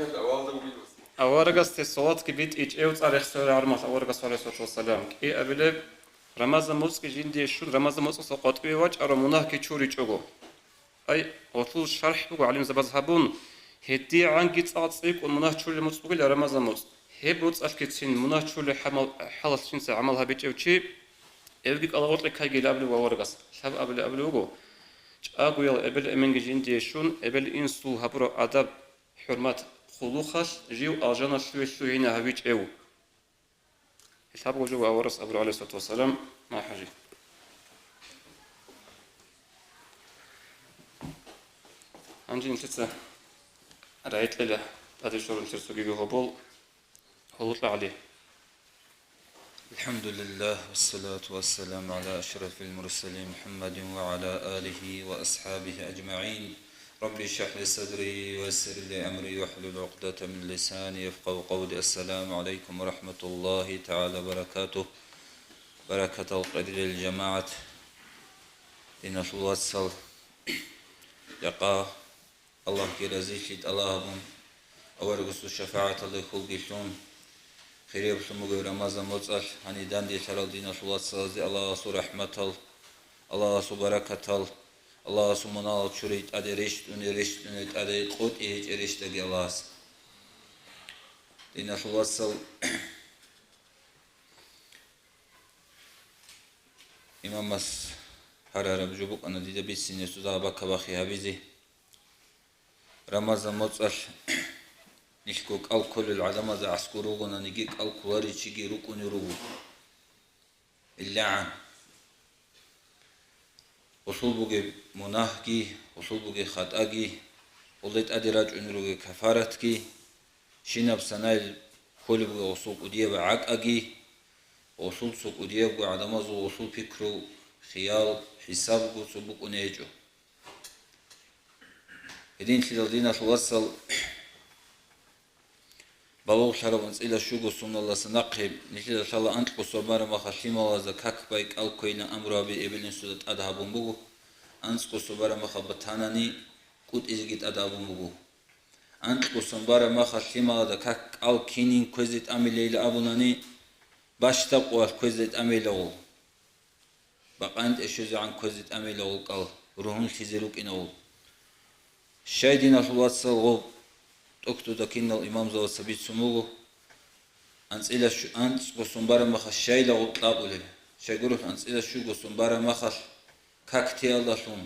аварагасде салатги битӀичӀев цӀар рехсолел гӀармалъ аварагас, гӀалайгьиссалату вассалам, кӀиабилеб, Рамазан моцӀги жиндие щун, Рамазан моцӀалъа къватӀиве вачӀарав мунагьги чуричӀого. Ай, гъолъул шархӀ буго гӀалимзабаз гьабун, гьедигӀанги цӀакъ цӀикӀкӀун мунагь чурулеб моцӀ бугила Рамазан моцӀ. Гьеб моцӀалъгицин мунагь чурулеб хӀамал-, хӀалалъ жинца гӀамал гьабичӀев чи, эвги кӀалагъоркье ккайгила абулеб аварагас, лъаб абулеб абулеб буго, чӀагоял эбел-эменги жиндие щун, эбел-инсул гьабураб адаб, хӀурмат, хъулухъалъ жив алжаналъуве лъугьине гьавичӀев. Гьелъ гьабго жо аварагас абура, гӀалайгьиссалату вассалам, ма хӀажи. Гьанже нилъеца рагӀи кьела, тӀаде щвараб нилъер цогиги гьобол, гьоло кьагӀли. الحمد لله والصلاة والسلام على أشرف المرسلين محمد وعلى آله وأصحابه أجمعين. رب اشرح لي صدري ويسر لي أمري واحلل عقدة من لساني يفقهوا قولي. السلام عليكم ورحمة الله تعالى وبركاته. Баракатал къадирил жамагӀат. Диналъул вацал, жакъа Аллагьги разилъи тӀалаб гьабун, аварагасул шафагӀаталда хьулги лъун, хирияб лъун бугеб Рамазан моцӀалъ гьаниб данделъарал диналъул вацалазде Аллагьасул рахӀматал, Аллагьасул баракатал, Аллагьасул мунагьал чури тӀаде рещтӀуни, рещтӀуни тӀаде къотӀи гьечӀеб рещтӀаги Аллагьас. Диналъул вацал, имамас гьарараб жо букӀана дида бицине, цо дагьаб бакабахъи гьабизе. Рамазан моцӀалъ нилъго кӀал кколел гӀадамазда гӀаскӀур ругонаниги, кӀал кколарев чиги рукӀунев руго. ИллагӀан. Гъусул бугеб мунагьги, гъусул бугеб хатӀаги, гъулда тӀаде рачӀунел ругеб кафаратги, щинаб санайил кколеб бугеб гъусул кӀудияб гӀакӀаги, гъусул цо кӀудиябго гӀадамазул гъусул пикру, хиял, хӀисабго цо букӀуне гьечӀо. Гьединлъидал диналъул вацал, балугълъараб анцӀила щуго соналдаса нахъе нилъеда лъала анкьго сон бараб мехалъ лъималазда как бай, кӀал ккойилан амру гьаби эбел-инсуда тӀад гьабун буго, анцӀго сон бараб мехалъ батанани, кӀутӀизеги тӀад гьабун буго. Анкьго сон бараб мехалъ лъималазда как, кӀал кинин кквезе тӀамилейилан абунани, бащдаб къоялъ кквезе тӀамилейила гъол. Бакъанин тӀе щвезегӀан кквезе тӀамилейила гъол кӀал, ругьунлъизе рукӀина гъол. Щай диналъул вацал гъоб тӀокӀтӀуда кинал имамзабаца бицун буго, анцӀила щу-, анцӀго сон бараб махалъ щайила гъуб кьабулеб. Щайгурелъул анцӀила щуго сон бараб махалъ кактиялдалъун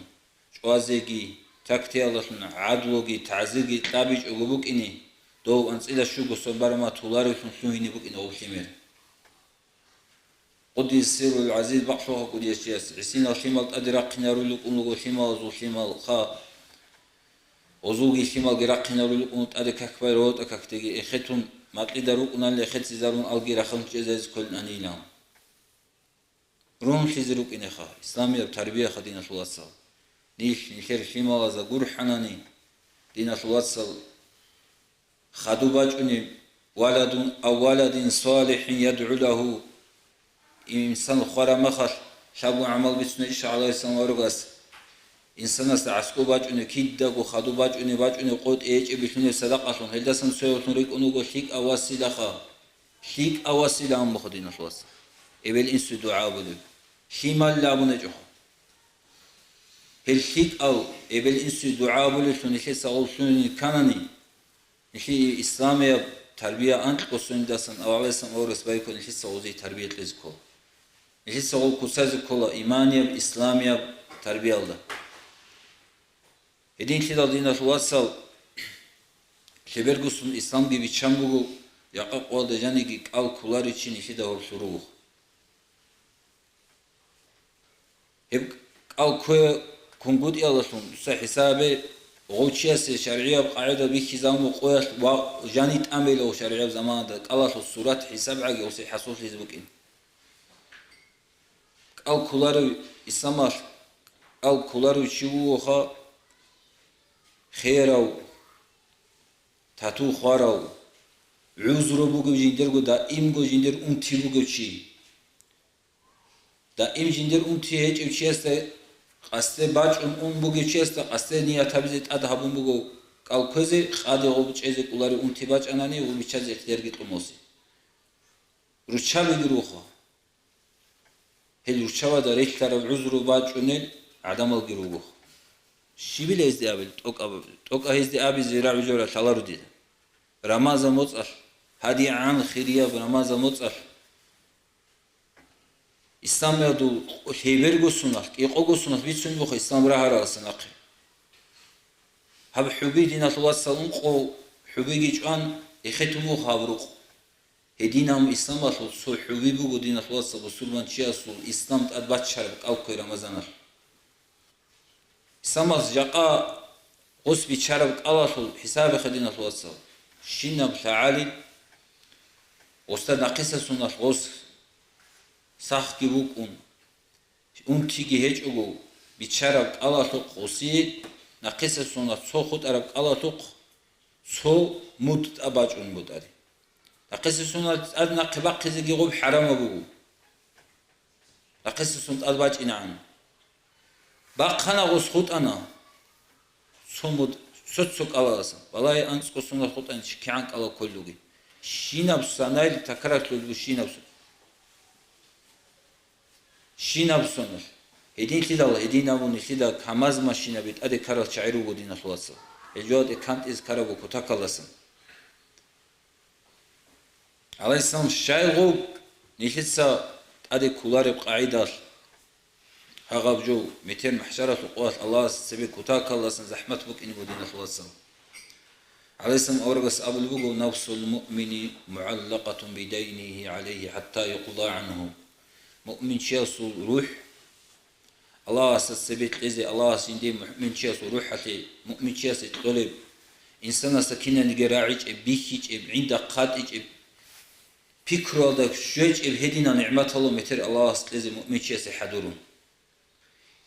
чӀвазеги, кактиялдалъун гӀадлуги, тагӀзирги кьабичӀого букӀине, дов анцӀила щуго сон бараб махалъ толаревлъун лъугьине букӀине гъуб лъимер. Къуддиса сирругьу-лгӀазиз бакълъуха кӀудияв чияс, гӀисинал лъимал тӀаде рахъинарулел рукӀун руго лъималазул лъимал, ха, гъозулги лъималги рахъинарулел рукӀун тӀаде какбай рогьотӀа какдеги, эхетун, макьида рукӀунани эхецизарун алги рахъун чӀезаризе кколин анилан. Рунлъизе рукӀинеха, исламияб тарбияха, диналъул вацал. Нилъ, нилъер лъималазда гурхӀанани, диналъул вацал, хадуб бачӀунеб, валадун, ав валадин салихӀин ядгӀу лагьу, инсан хвараб махалъ лъабго гӀамал бицунеб ИшагӀ гӀалайгьиссалам аварагас, инсанасда аскӀоб бачӀунеб, кидаго хадуб бачӀунеб, бачӀунеб къотӀи гьечӀеб билъунеб садакъалъун, гьелдасан цоявлъун рикӀкӀун вуго лъикӀав василаха, лъикӀав васила аммуха, диналъул вацал, эбел-инсуе дугӀа абулеб, лъималилан абун гьечӀоха. Гьел лъикӀав эбел-инсуе дугӀа абулеллъун нилъеца гъоллъунин кканани, нилъее исламияб тарбия анкьго сондасан аварагасдасан аварагас байбихьун нилъеца гъозие тарбия кьезе ккола. Нилъеца гъол куцазе ккола иманияб, исламияб тарбиялда. Гьединлъидал, диналъул вацал, лъебергосун исламги биччан буго, жакъа къоялда жаниги кӀал кколарев чи нилъеда гьорлъур руго. Гьеб кӀал ккве кунгутӀиялдалъун дуца хӀисабе, гъов чиясе шаргӀияб къагӀида бихьизабун къоялъ ва жани тӀамилав шаргӀияб заманалда кӀалалъул сурат хӀисабгӀаги гъусе хӀасуллъизе букӀин. КӀал кколарев исламалъ, кӀал кколарев чи вугоха херав, тату хварав, гӀузру бугев жиндирго, даимго жиндир унти бугев чи. Даим жиндир унти гьечӀев чиясда, къасде бачӀун ун бугев чиясда, къасде ният гьабизе тӀад гьабун буго кӀал кквезе, къаде гъоб чӀезе кӀоларев унти бачӀанани, гъоб биччазе ихтиярги кьун босе. Руччабиги руго. Гьел руччабазда релълъараб гӀузру бачӀунел гӀадамалги руго. Щибила гьезде абил? ТӀокӀаб-, тӀокӀаб гьезде абизе рагӀи жора лъаларо дида. Рамазан моцӀалъ, гьадигӀан хирияб Рамазан моцӀалъ, исламияб лъеберго соналъ, кӀикъого соналъ бицун буха ислам рагьараласан нахъе. Гьаб хӀуби, диналъул вацал, ункъо хӀубиги чӀван, эхетун буха гьаб рукъ. Гьединаб исламалъул цо хӀуби буго, диналъул вацал, бусурманчиясул ислам тӀад баччараб кӀал кквей Рамазаналъ. Исламалъ жакъа гъос биччараб кӀалалъул хӀисабиха, диналъул вацал, щинаб лъагӀалил гъосда нахъисеб соналъ гъос сахги букӀун, унтиги гьечӀого биччараб кӀалалъухъ гъосие, нахъисеб соналъ цо хутӀараб кӀалалъухъ цо муд тӀад бачӀун бутӀари. Нахъисеб соналъ тӀад нахъе бахъизеги гъоб хӀарамаб буго. Нахъисеб сон тӀад бачӀинегӀан. Бахъана гъос хутӀана. Цо муд-, цо-цо кӀалаласан. Балагье, анцӀго соналъ хутӀани чи кигӀан кӀалал кколелъулги. Щинаб санайил такрарлъулеб щинаб сон. Щинаб соналъ. Гьединлъидал, гьедин абун нилъеда КамАЗ машинаби тӀаде ккарал чагӀи руго, диналъул вацал. Гьел жо тӀе кантӀизе ккарабго кутакалдасан. Гьалайсан щайгъуб нилъеца тӀаде кколареб къагӀидалъ, гьагъаб жо метер махӀшаралъул къоялъ Аллагьас цебе кутакалдасан захӀмат букӀине буго, диналъул вацал. Гьалайсан аварагас абулеб буго: «Нафсул муъмини мугӀаллакъатун бидайнихи гӀалайхи хӀатта юкъда гӀанху». Муъминчиясул рухӀ Аллагьасда цебе кьезе, Аллагьас жиндие муъминчиясул рухӀалъе, муъминчиясе кьолеб, инсанасда кинаниги рагӀичӀеб, бихьичӀеб, гӀинда хъатӀичӀеб, пикруялда щвечӀеб гьединал нигӀматалъул метер Аллагьас кьезе муъминчиясе хӀадурун.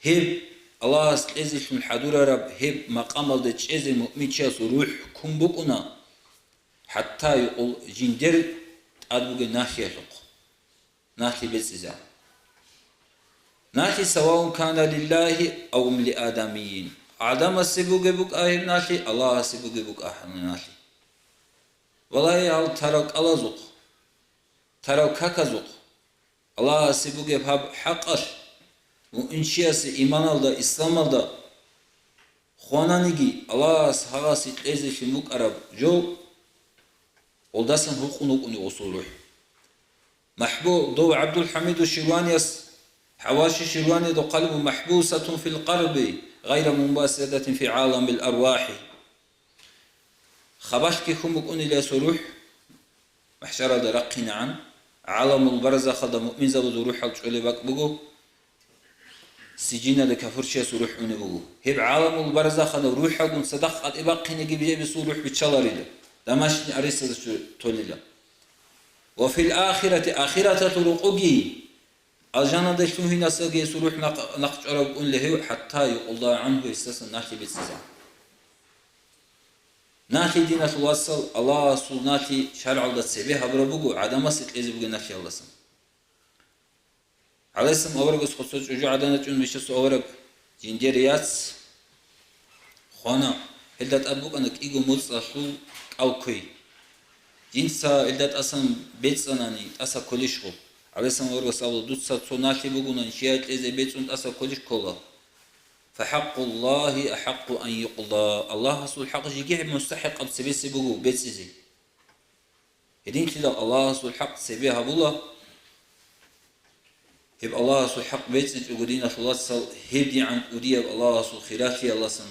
Гьеб Аллагьас кьезелъун хӀадурараб гьеб макъамалда чӀезе муъминчиясул рухӀ ккун букӀуна, хӀатта юкъул жиндер тӀад бугеб нахьиялъухъ. Нахьи бецӀизаб. Нахьи, саваун кана лиллагьи ав ли адамийин. ГӀадамасе бугеб букӀа гьеб нахьи, Аллагьасе бугеб букӀа гьеб нахьи. Валлагьи, гьал тарал кӀалазухъ, тарал каказухъ, Аллагьасе бугеб гьаб хӀакъалъ, муъминчиясе иманалда, исламалда Хвананиги, Аллагьас гьагъасе кьезелъин букӀараб жо, гъолдасан гьукъун вукӀуни гъосул рухӀ. МахӀбу-, дов ГӀабдулхӀамиду Ширваниялъ, ХӀаваши Ширванида хъвалеб буго: «МахӀбусатун фил къарби, гъайра мунбасидатин фи гӀаламил арвахӀи». Хабалъги хьун букӀунила гьесул рухӀ, махӀшаралда рахъинегӀан, гӀаламул барзахалда муъминзабазул рухӀал чӀолеб бакӀ буго, сиджиналда кафурчиясул рухӀ унеб буго. Гьеб гӀаламул барзахалда рухӀалгун цадахъ къватӀибахъинеги гьеб гьесул рухӀ биччаларила, домашний аресталда чӀу-, толила. Ва фил ахирати, ахираталъул рокъоги, алжаналда лъугьинасаги гьесул рухӀ нахъ-, нахъ чӀвараб букӀунила гьев, хӀатта юкъда гӀанхӀу, гьесдасан налъи бецӀцӀизаб. Налъи, диналъул вацал, Аллагьасул налъи шаргӀалда цебе гьабураб буго, гӀадамасе кьезе бугеб налъиялдасан. ГӀалайгьиссалам аварагас хъуцо чӀужугӀадан чӀун, бищасул авараг жиндир яц хвана, гьелда тӀад букӀана кӀиго моцӀалъул кӀал кквей. Жинца гьелда тӀасан бецӀцӀанани, тӀаса кколищ гъоб? ГӀалайгьиссалам аварагас абула: «Дуца цо налъи бугунани, чияе кьезе бецӀун тӀаса кколищ ккола». «ФахӀакъуллагьи ахӀакъу ан юкъда». Аллагьасул хӀакъ жеги гьеб мустахӀикъаб цебесеб буго бецӀизе. Гьединлъидал Аллагьасул хӀакъ цебе гьабула. Гьеб Аллагьасул хӀакъ бецӀичӀого, диналъул вацал, гьебдигӀан кӀудияб Аллагьасул хиралъиялдасан,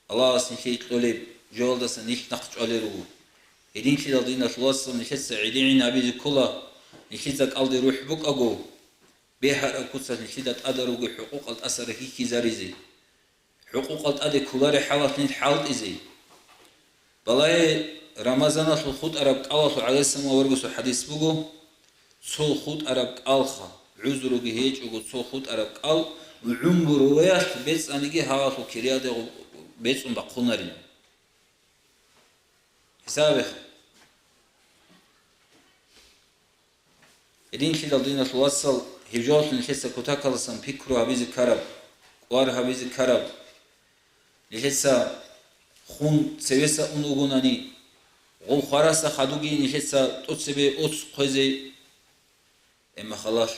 Аллагьас нилъее кьолеб жоялдасан нилъ нахъ чӀвалел руго. Гьединлъидал, диналъул вацал, нилъеца гӀедегӀин гьабизе ккола, нилъеца кӀалде рухӀ букӀаго, бегьараб куцалъ нилъеда тӀаде ругел хӀукъукъал тӀаса рахьихьизаризе. ХӀукъукъал тӀаде кколареб хӀалалъ нилъ хӀалтӀизе. Балагье, Рамазаналъул хутӀараб кӀалалъул гӀалайгьиссалам аварагасул хӀадис буго: «Цо хутӀараб кӀалха, гӀузруги гьечӀого цо хутӀараб кӀал, гӀумруялъ бецӀаниги гьалалъул кириялде бецӀун бахъунарин». ХӀисабе. Гьединлъидал, диналъул вацал, гьеб жоялъул нилъеца кутакаласан пикру гьабизе ккараб, кӀвар гьабизе ккараб, нилъеца хун цевеса ун вугонани, гъов хвараса хадуги нилъеца тӀоцебе оц хъвезе, эмма халалъ,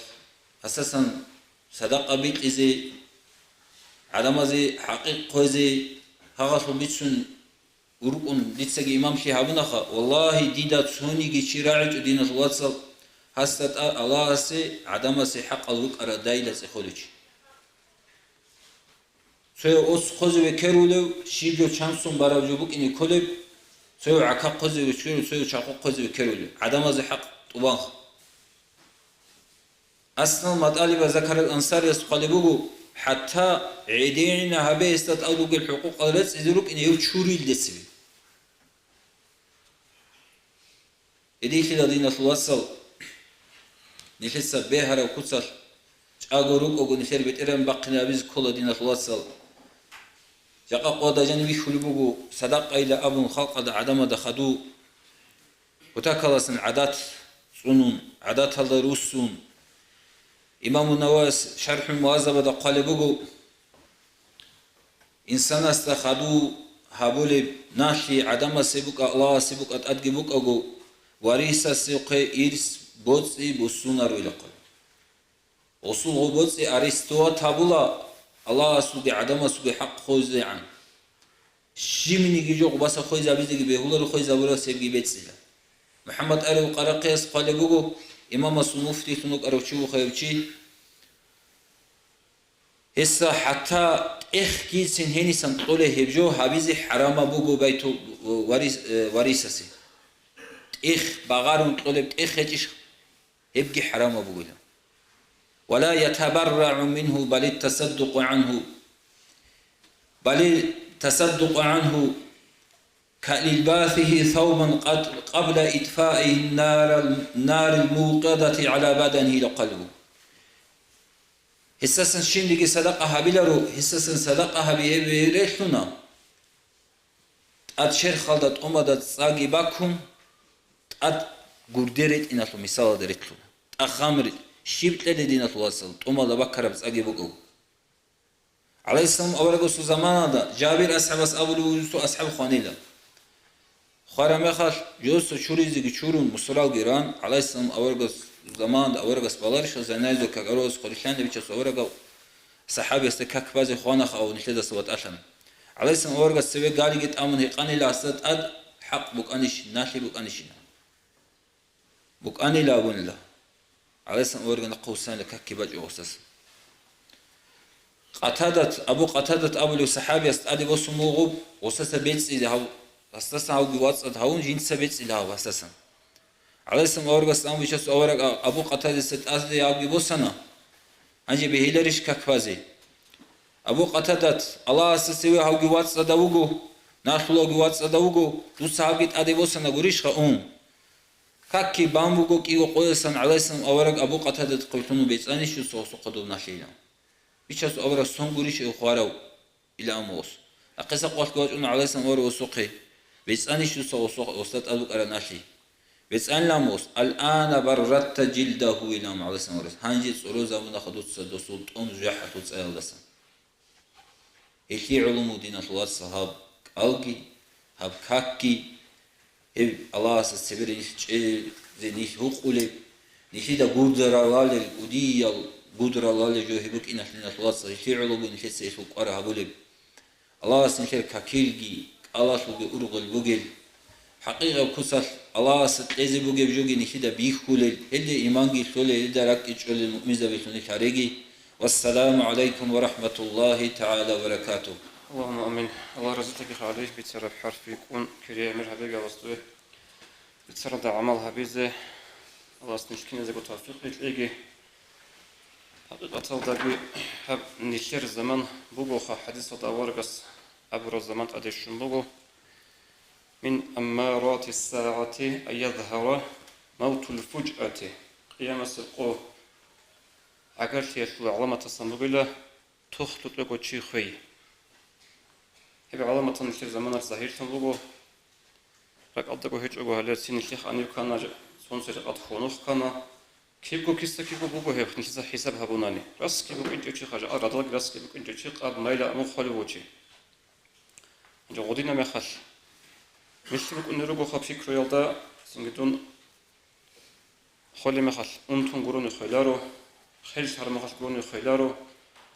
асасан садакъа бикьизе, гӀадамазе хӀакъикъ хъвезе, гьагъалъул бицун уркӀун дицаги имамлъи гьабунаха, валлагьи, дида цониги чи рагӀичӀо, диналъул вацал, гьасда тӀад Аллагьасе гӀадамасе хӀакъал рукӀарал дайила цӀехолев чи. Цояв оц хъвезе векерулев, щиб жо чанцун бараб жо букӀине кколеб, цояв гӀака хъвезе векерулев, цояв чахъу хъвезе векерулев, гӀадамазе хӀакъ тӀубанха. Аслан МатӀалиба Закарал Ансарияс хъвалеб буго, хӀатта гӀедегӀина гьабе гьесда тӀад ругел хӀукъукъал рецӀизе рукӀине гьев чурил децибе. Гьединлъидал, диналъул вацал, нилъеца бегьараб куцалъ чӀаго рукӀого нилъер бетӀеран бахъине абизе ккола, диналъул вацал. Жакъа къоялда жаниб бихьулеб буго, садакъайила абун халкъалда, гӀадамалда хаду кутакаласан гӀадат цӀунун, гӀадаталда руссун. Имаму Нававияс ШархӀул Мугьаззабада хъвалеб буго, инсанасда хаду гьабулеб налъи гӀадамасе букӀа, Аллагьасе букӀа, тӀадги букӀаго, варисасухъе ирс боцӀи буссунаро илахъе. Гъосул гъоб боцӀи арестовать гьабула Аллагьасулги гӀадамасулги хӀакъ хвезегӀан. Щибниги жо гъубаса хвезабизеги бегьуларо, хвезабурас гьебги бецӀила. МухӀаммад Арив Къарахъияс хъвалеб буго, имамасул муфтиялъун вукӀарав чи вуха гьев чи. Гьесда хӀатта тӀехгицин гьенисан кьолей гьеб жо гьабизе хӀарамаб буго байту-, варис-, э, варисасе. ТӀех багъарун кьолеб тӀех гьечӀищ, гьебги хӀарамаб бугила. «Ва ла ятабаррагӀу мингьу, балит тасаддукъу гӀангьу, балит тасаддукъу гӀангьу калилбасигьи савбан къаб-, къабла итфаигьи нарал, нарил мукъадати гӀала баданигьи», ила хъвалеб буго. Гьесасан щибниги садакъа гьабиларо, гьесасан садакъа гьаби гьеб релълъуна. ТӀад черхалда тӀомада цӀаги баккун, тӀад гурде ретӀиналъул мисалалда релълъуна. ТӀахам ретӀ-, щиб кьеде, диналъул вацал, тӀомада баккараб цӀаги букӀаго. ГӀалайгьиссалам аварагасул заманалда Жабир асхӀабас абулев вуго, цо асхӀаб хванила. Хвараб мехалъ, жосо чуризеги чурун, мусуралги ран, гӀалайгьиссалам аварагас заманалда аварагас баларищал, жаназа какарогьас хъулилъани бичасул аварагав сахӀабиясда как базе хванаха ав нилъедаса ватӀалъан. ГӀалайгьиссалам аварагас цеве галиги тӀамун гьикъанила гьасда тӀад, хӀакъ букӀанищ, налъи букӀанищина. БукӀанила абунила. ГӀалайгьиссалам аварагас нахъа вуссанила какги бачӀун гъосасан. Къатадат, Абу Къатадат абулев сахӀабияс тӀаде босун буго гъосаса бецӀизе гьав, гьасдасан гьавги вацӀцӀад гьавун, жинца бецӀила гьав гьасдасан. ГӀалайгьиссалам аварагас амру ишасул авараг Абу Къатадаса тӀаде гьавги босана. Гьанже бегьиларищ как базе? Абу Къатадат, Аллагьасда цеве гьавги вацӀцӀадав вуго, налъулавги вацӀцӀадав вуго, дуца гьавги тӀаде босана гурищха ун? Какги бан буго кӀиго къоясан. ГӀалайгьиссалам авараг Абу Къатадат хъвелъун бецӀанищ дуца гъосухъа доб налъи илан. Ишасул авараг сон гурищ гьев хварав? Илан гъос. Нахъеса къвалъ вачӀуна гӀалайгьиссалам авараг гъосухъе. БецӀанищ дуца гъосухъ-, гъосда тӀад букӀараб налъи? БецӀанилан гъос, «Ал-ана барратта жилдагьу», илан гӀалайгьиссалам аварагас. Гьанже цӀорозабунаха дуца досул тӀом жужахӀалъув цӀаялдасан. Гьелъие гӀоло буго, диналъул вацал, гьаб кӀалги, гьаб какги, гьеб Аллагьасда цебе нилъ чӀезе нилъ гьукъулеб, нилъеда гудралъулел, кӀудиял гудралъулел жо гьеб букӀиналъ, диналъул вацал, гьелъие гӀоло буго нилъеца гьелъул кӀвар гьабулеб. Аллагьас нилъер какилги, кӀалалъулги ургъел бугел. ХӀакъикъаб куцалъ Аллагьасда кьезе бугеб жоги нилъеда бихьулел, гьелде иманги лъолел, гьелда ракӀги чӀолел муъминзабилъун нилъ гьареги. Вассаламу гӀалайкум ва рахӀматуллагьи тагӀала ва баракатугь. Аллагьумма амин. Аллагь разилъагиха, гӀалайгьи бицараб хӀарп рикӀкӀун, кири гӀемер гьабеги Аллагьас дуе. Бицаралда гӀамал гьабизе Аллагьас нилъ киназего тавфикъ кьеги. ХӀакъикъаталдаги гьаб нилъер заман бугоха, хӀадисалда аварагас абураб заман тӀаде щун буго: «Мин аммарати ссагӀати ан язгьара мавтул фужати», Къиямасеб къо гӀагарлъиялъул гӀаламатасан бугила тохлъукьего чи хвей. Гьеб гӀаламатал нилъер заманалъ загьирлъун буго. РакӀалдаго гьечӀого гьале цин нилъехъ анив ккана, цонцерекъад хьунухъ ккана. Кибго киса-кибго буго гьеб, нилъеца хӀисаб гьабунани. Расги букӀинчӀев чи, хажал радалги расги букӀинчӀев чи, къаб майла амухъ холев вугев чи. Гьанже гъодина мехалъ, нилъ букӀунел ругоха пикруялда, цинги дун холеб мехалъ унтун гурони хвеларо, хел лъараб мехалъ гурони хвеларо,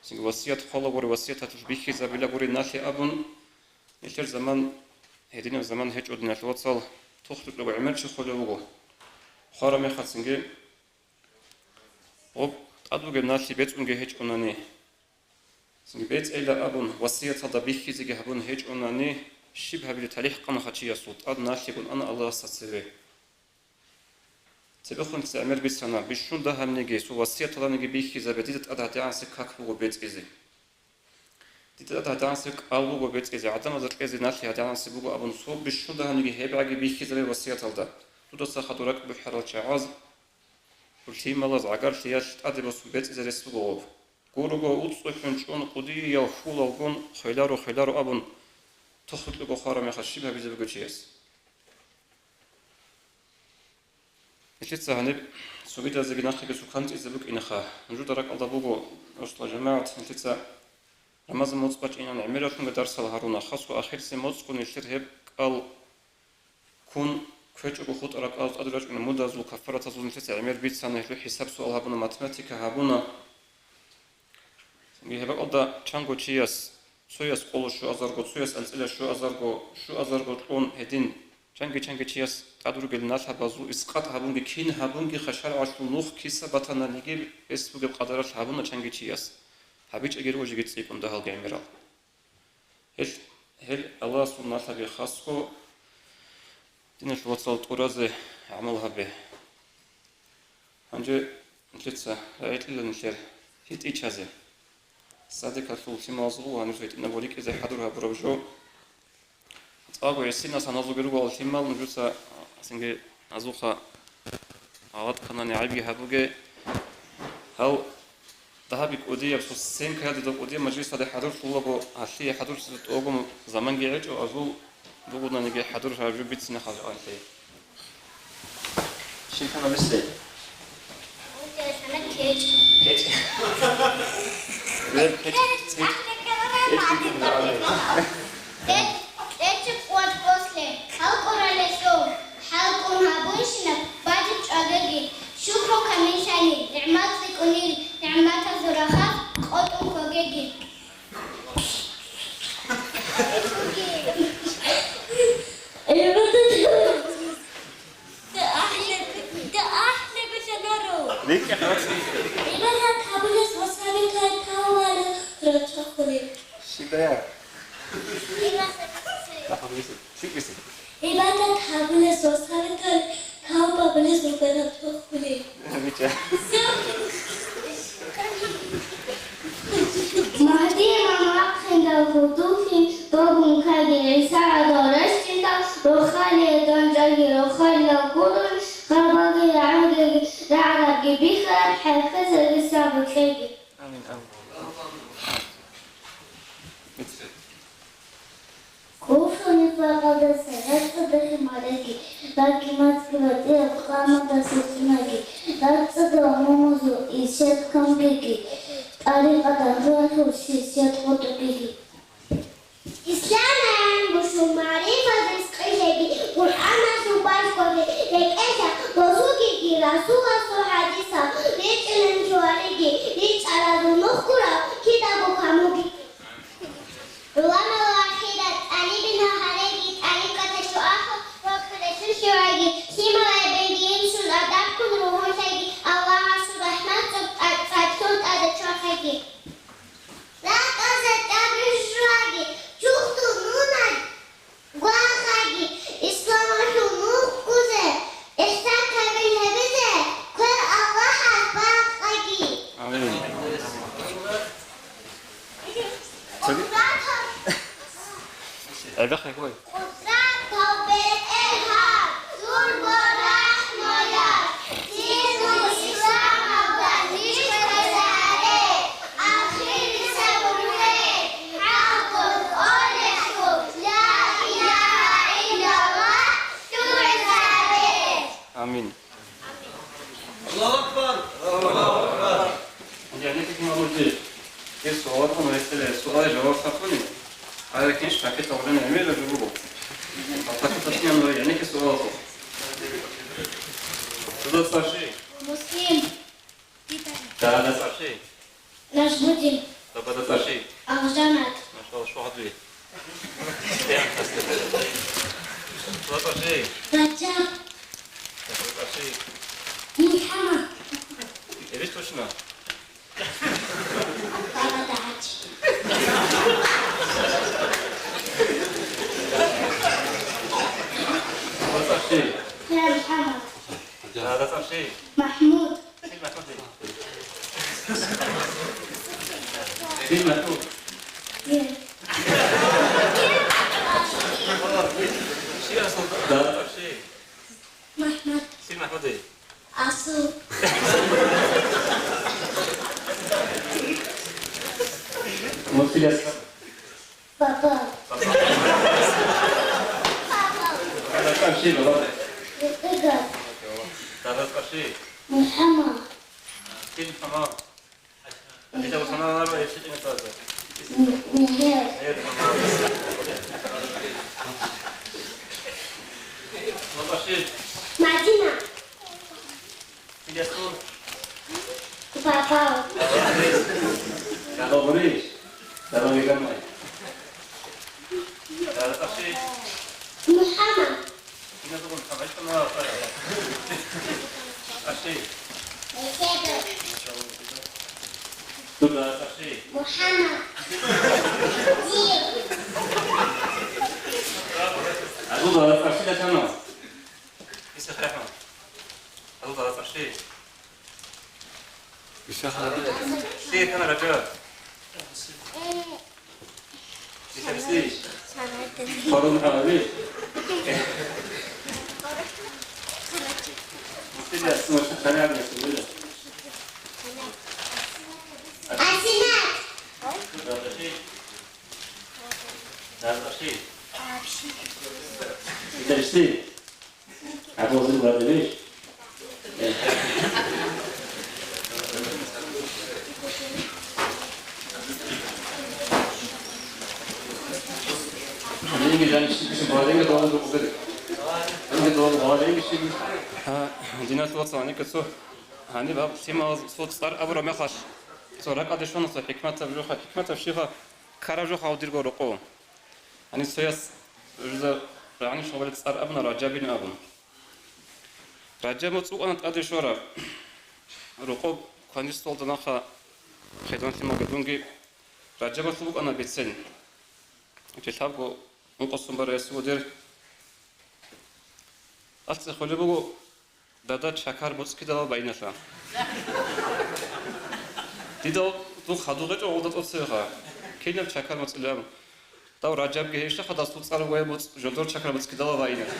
цинги васият хъвалагури, васияталъулъ бихьизабилагури налъи абун, нилъер заман гьединаб заман гьечӀо, диналъул вацал, тохлъукьего гӀемер чи холев вуго. Хвараб мехалъ цинги гъоб тӀад бугеб налъи бецӀунги гьечӀонани, цинги бецӀейилан абун, васияталда бихьизеги гьабун гьечӀонани, щиб гьабилеб? ТалихӀ къанаха чиясул, тӀад налъигун ана Аллагьасда цеве. Цебехун гӀемер бицана, бищун дагьабниги, цо васияталданиги бихьизабе, дида тӀад гьадигӀанасеб как буго бецӀизе. Дида тӀад гьадигӀанасеб кӀал буго бецӀизе, гӀадамазда кьезе налъи гьадигӀанасеб буго абун, цо бищун дагьабниги гьебгӀаги бихьизабе васияталда. Дудаса хадур ракӀ бухӀарал чагӀаз, лъималаз гӀагарлъиялъ тӀаде босун бецӀизе рес буго гъоб. Гурого уцӀцӀухӀун чӀун кӀудиял хьулалгун хвеларо, хвеларо абун, тохлъукьего хвараб мехалъ щиб гьабизе буго чияс? Нилъеца гьаниб цогидазеги нахъеги цо кантӀизе букӀинаха. Нужеда ракӀалда буго, росла жамагӀат, нилъеца Рамазан моцӀ бачӀинан гӀемералъунги дарсал гьаруна, хасго ахирисеб моцӀго нилъер гьеб кӀал ккун кквечӀого хутӀараб кӀалаз тӀаде рачӀуна мудазул кафаратазул, нилъеца гӀемер бицана, гьелъул хӀисаб-суал гьабуна, математика гьабуна. Гьеб бакӀалда чанго чияс, цояс къоло щуазарго, цояс анцӀила щуазарго, щуазарго кьун гьедин, чанги-чанги чияс тӀад ругел налъабазул искъат гьабунги, кин гьабунгиха шаргӀалъул нух киса батананиги, гьес бугеб къадаралъ гьабуна чанги чияс. ГьабичӀеги руго жеги цӀикӀкӀун дагьалги гӀемерал. Гьел, гьел Аллагьасул налъаби хасго, диналъул вацал, тӀуразе гӀамал гьабе. Гьанже нилъеца рагӀикьила нилъер гьитӀичазе. Садикалъул лъималазул гьанир гьитӀинаб рикӀкӀине хӀадур гьабураб жо. ЦӀакъго гӀисинал саназулги руго лъимал, нужеца цинги азулха гьалат кканани гӀайибги гьабуге. Гьал дагьаби кӀудияб, цо сценкаялда кӀудияб мажлисалде хӀадурлъулаго, гьалъие хӀадурлъизе тӀогом заманги гьечӀо, азул бугонаниги хӀадур гьаб жо бицине хъалкъанлъи. Щиб ккана бицей? КӀечӀ. Гьеб кьечӀ, кьечӀ, кьечӀ. КьечӀ, кьечӀ къуат бослъе, хӀалкӀуралелъул, хӀалкӀун гьабунщинаб бадиб чӀвагеги, шукру камиллъани, нигӀмат цӀикӀкӀунел нигӀматазул рахаз къотӀун ккогеги. Гьебадат гьабулес ва сабитал кавбабулес рукъараб тухулел. Гьабича. Магьди имам рахъиндал гьудуллъи, догун ккаги ГӀиса гӀадал рещтӀиндал, рохалие дандчӀваги, рохалилал гурони, гъабаги, рагӀаги, рагӀарабги бихьараб хӀехьезаги сабур кьеги. Амин, амин. Куфру нифакъалдаса рацӀцӀадахъе мареги, бакӀимацги батӀияб къамалдаса цӀунаги, рацӀцӀадал мумузул исят камбиги, тӀарикъада гьуялъул сисят къотӀбиги. Исламаен бусурманрихъалдаса къилеги, Къуръаналъул балъгоги, рекӀелъа босугеги, Расуласул хӀадисал ричӀчӀилан жугьариги, ричӀчӀаразул нух гурал кидаго камуги. ГӀуламал ахират, тӀалибин гьареги, тӀарикъаталъул ахӀу рокьулелъул хьиваги, лъимал гӀебеги, инсул адаб ккун ругьунлъайги, Аллагьасул рахӀмат цӀоб-, цӀа-, цӀадлъун тӀаде чвахъайги. РакӀазда тӀад рижураги, чухъдул нунай гвахаги, исламалъул нух ккузе, ихсан камил гьабизе, квер Аллагьас бахъаги. Амин. Къудратал ГӀебехъе гой. Къудратал БетӀергьан, зурго рахӀмуялъ, динул исламалда рихьизаре, ахирисеб рухӀе хӀалкӀун кӀолелъул ла илагьа иллаллагь лъугӀизаре. Амин. Аллагьу акбар! Аллагьу акбар! ГӀенекке, Мавлуди, гьеб суалалъул гьесие суалалъе жаваб хапуни, гьаракинчи пакеталда гӀемераб жо буго. Пакеталъ гӀемераб, гӀенекке суалалъул. Дуда цӀар щий? Муслим. Дада цӀар щий? Нажмудин. Бабада цӀар щий? Алжанат. Машалла, щвагьадуе. Бабада цӀар щий? Раджаб. Бабада цӀар щий? МухӀаммад. Эбис точно? Бабада ГӀач. Бабада цӀар щий? Я МухӀаммад. Дада цӀар щий? МахӀмуд. Син МахӀмуд. Син МахӀмуд. Е. Дада цӀар щий? МахӀмуд. Син МахӀмуд. Асу. Мурсилияс. Папа. Дада цӀар щий, баба? Игорь. Дада цӀар щий? МухӀаммад. Кин МухӀаммад? Дида МухӀаммад ва иши кин цӀар? М-, Мегьер. Мегьер МухӀаммад. Баба щий? Мадина. Папа. Дада гъурищ? Дада вегамай. Дада цӀар щий? МухӀаммад. Ина дугъун хабач кама ва фара. ЦӀар щий? Дуда цӀар щий? МухӀаммад. Дир. Абу дада цӀар щий дачано? Исахъ рахӀмат. Абу дада цӀар щий? Исахъ. Щий кана Раджаб? Исахъ щий? Харун гьаби. Мустилия смоча канарния сулила. Асинат. Дада щий? Дада щий? Исахъ щий? Абу Зин Владимирович. Гьаниб жаниб щиб-щиб валенги долан рукъугъи. Гьаниб долан валенги щиб. Гьа, диналъул вацал, гьаниб кецо. Гьаниб гьаб лъималаз цо цӀар абураб мехалъ, цо ракӀалде щвана цо хӀикматаб жоха, хӀикматаб щиха ккараб жоха гьав дирго рокъов. Гьаниб цояс жуза рагӀни шагьаралъ цӀар абуна Раджабин абун. Раджаб моцӀ букӀана тӀаде щвараб. Рокъоб кванисдалда нахъа хъизан-лъималги дунги Ражабалъул букӀана бицен. Лъабго ункъо сон барай ясуго дир. Алъ цӀехолеб буго, дада, чакар муцӀ кидалал байиналъа. Дида дун хадур гьечӀо гъолда тӀоцевеха. Кинаб чакар муцӀилан? Дав Ражабги гьейища хадас цӀар вугояб муцӀ, жодор чакар муцӀ кидалал байиналъа.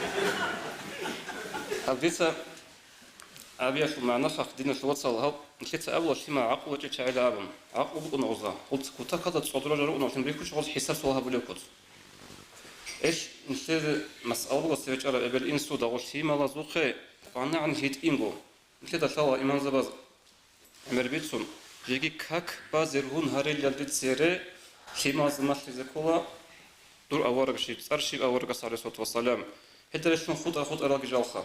Гьаб дица Абиялъул магӀна хах, диналъул вацал, гьав нилъеца абула лъимал гӀакълу гьечӀел чагӀила абун. ГӀакълу букӀуна гъоза. Гъолца кутакалда цӀодоража рукӀуна лъим рихьучӀ гъоз хӀисаб суал гьабулеб куц. Ил нилъер масъала буго, цеве чӀараб эбел-инсуда гъо лъималазухъе къванагӀан гьитӀинго. Нилъеда лъала имамзабаз гӀемер бицун, жеги как ба зергьун гьарилалде цере лъималазда малъизе ккола дур авараг щиб, цӀар щиб аварагас, гӀалайгьиссалату вассалам. Гьелда релълъун хутӀа-хутӀаралги жалха.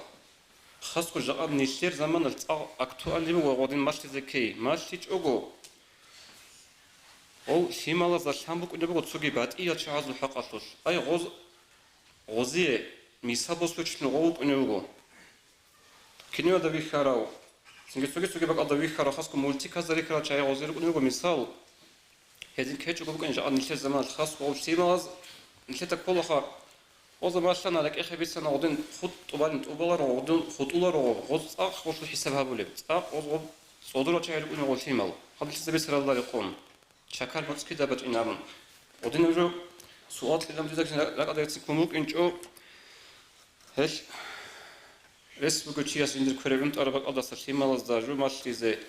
Хасго жакъа нилъер заманалъ цӀакъ актуальный буго гъодин малъизе ккей. МалъичӀого, гъов лъималазда лъан букӀунеб буго цоги батӀиял чагӀазул хӀакъалъулъ. Ай, гъоз-, гъозие мисал босулев чи гъов вукӀунев вуго. Киноялда вихьарав, цинги цоги-цоги бакӀалда вихьарав, хасго мультиказда рихьарал чагӀи гъозие рукӀунев вуго мисал. Гьедин ккечӀого букӀин жакъа нилъер заманалъ хасго гъов лъималаз нилъеда кколаха. Гъоза малъана, рекӀехъе бицана, гъодин хутӀ тӀубалин тӀубаларо, гъодин хутӀуларо, гъоз цӀакъ гъолъул хӀисаб гьабулеб, цӀакъ гъоз гъоб цӀодоро чагӀи рукӀунев гъол лъимал. Гьаб нилъеца бицаралда рекъон. Чакар муцӀ кида бачӀин абун. Гъодинаб жо суал кьелам дидакӀин ракӀадарицин ккун букӀинчӀо. Гьел рес буго чияс жиндир квере гӀунтӀараб бакӀалдаса лъималазда жо малъизе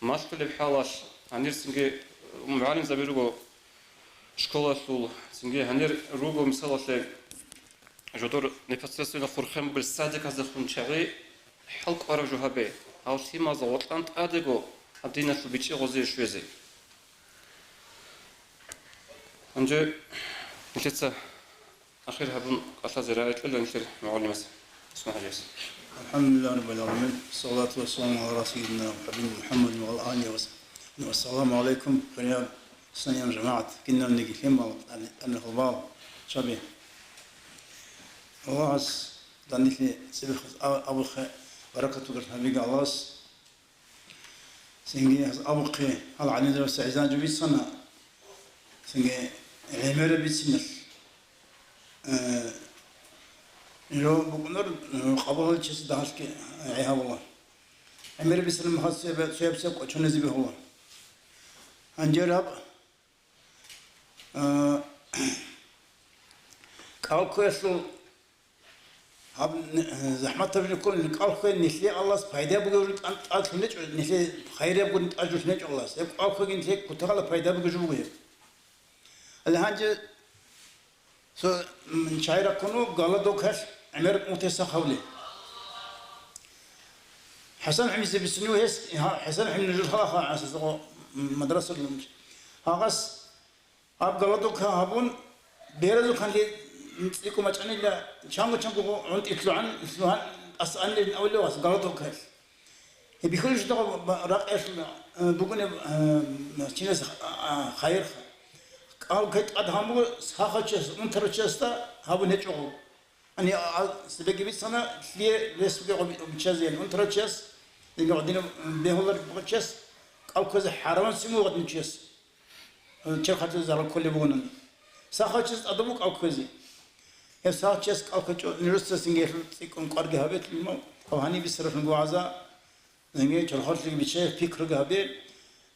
малъулеб хӀалалъ, гьанир цинги мугӀалимзаби руго школалъул, цинги гьанир руго, мисалалъе, жодор непосредственно хурхен бугел садиказда хун чагӀи хӀал кӀвараб жо гьабе, гьав лъималазда гъоркьан тӀадего гьаб диналъул бичӀчӀи гъозие щвезе. Гьанже нилъеца ахир гьабун кӀалъазе рагӀи кьела нилъер мугӀалимас ИсмагӀилияс. الحمد لله رب العالمين، والصلاة والسلام على سيدنا وحبيبنا محمد وعلى آله وصحبه. السلام عليكم, хириял ислам жамагӀат, киналниги лъимал, тӀадегӀанал гьалбал чаби. Аллагьас данделъи цебехъ а-, абухъе баракат бугел гьабиги Аллагьас. Цинги гьаз абухъе гьал гӀалимзабаца гӀезан жо бицана, цинги гӀемераб бициналъ, э, жо букӀунар, э, къабулаличиясе дагьалъги гӀе гьабула. ГӀемераб бицана мехалъ цояб-, цояб-цояб кӀочонизе бегьула. Гьанже раб, э, кӀалкквеялъул Гьаб, э, захӀматаб жо кколин, кӀалхье нилъее Аллагьас пайда бугеб жо тӀад-, тӀадлъун гьечӀо, нилъее хайрияб гурин тӀад жо лъун гьечӀо Аллагьас. Гьеб кӀалхьеги нилъее кутакалда пайда бугеб жо буго гьеб. Гьале гьанже цо, м, чагӀи раккун вуго, голодовкалъ гӀемер унтиса хавли. ХӀасан гӀемизе бицунев гьес, гьа, ХӀасан гӀем нужер халаха, м, мадрасалъ. Гьагъас Гьаб голодовка гьабун, беразухъанлъи цӀикӀкӀун бачӀанила, чанго-чанго гъунтӀи лъугӀан, лъугьан, тӀаса анилин авлевас голодовкаялъ. Гьеб бихьулищ дагъа ба-, ракъалъ, э, бугунеб, э, чиназ, а, а, хайир. КӀалхье тӀад гьабун буго сахавчияс, унтарав чиясда гьабун гьечӀого. Ани, а, а, цебеги бицана, лъие рес бугеб гъоб-, биччазеян унтарав чияс, динги гъодинаб бегьулареб гъочияс, кӀал кквезе хӀарамаб цин буго гъодинчияс. Э, черхалъе зарал кколеб бугонани. Сахавчияс тӀадаб буго кӀал кквезе. Гьеб сахавчияс кӀал кквечӀо, нижеца цинги гьелъул цӀикӀкӀун кӀварги гьабе, лъимал, гьав гьаниб бицаралъунго вагӀза. Цинги чорхолъиги биччай, пикруги гьабе,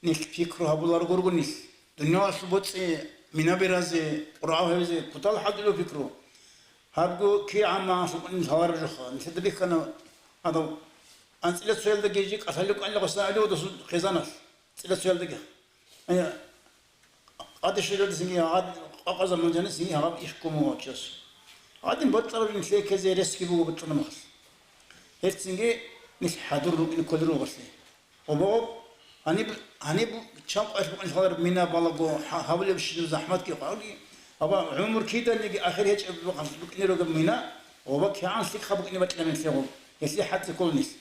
нилъ пикру гьабуларого руго нилъ. Дуниялалъул боцӀи, мина беразе, къургӀав гьавизе, кутал хӀадулев пикру. Гьабго кигӀан магӀан лъукъунин лъалареб жоха. Нилъеда бихьана гьадав анцӀила цоялдаги жи кӀалъалев кӀанила гъоса гӀолев досул хъизаналъ. АнцӀила цоялдаги. Ай, къадишилалдасинги гьагъад къакъа заман жанисинги гьагъаб иш ккун буго чияс. Гьадин бокьараб нилъее ккезе ресги буго бокьараб мехалъ. Гьелцинги нилъ хӀадур рукӀине кколел ругелъе. Обо-, гьаниб, гьаниб чан къвалъ букӀин лъалареб мина балаго гьа-, гьабулеб щиб захӀматги къвалги, аба гӀумру киданиги ахир гьечӀеб букӀине ругеб мина, оба кигӀан лъикӀха букӀине бокьараб нилъего. Гьелъие хӀалтӀи ккола нилъ.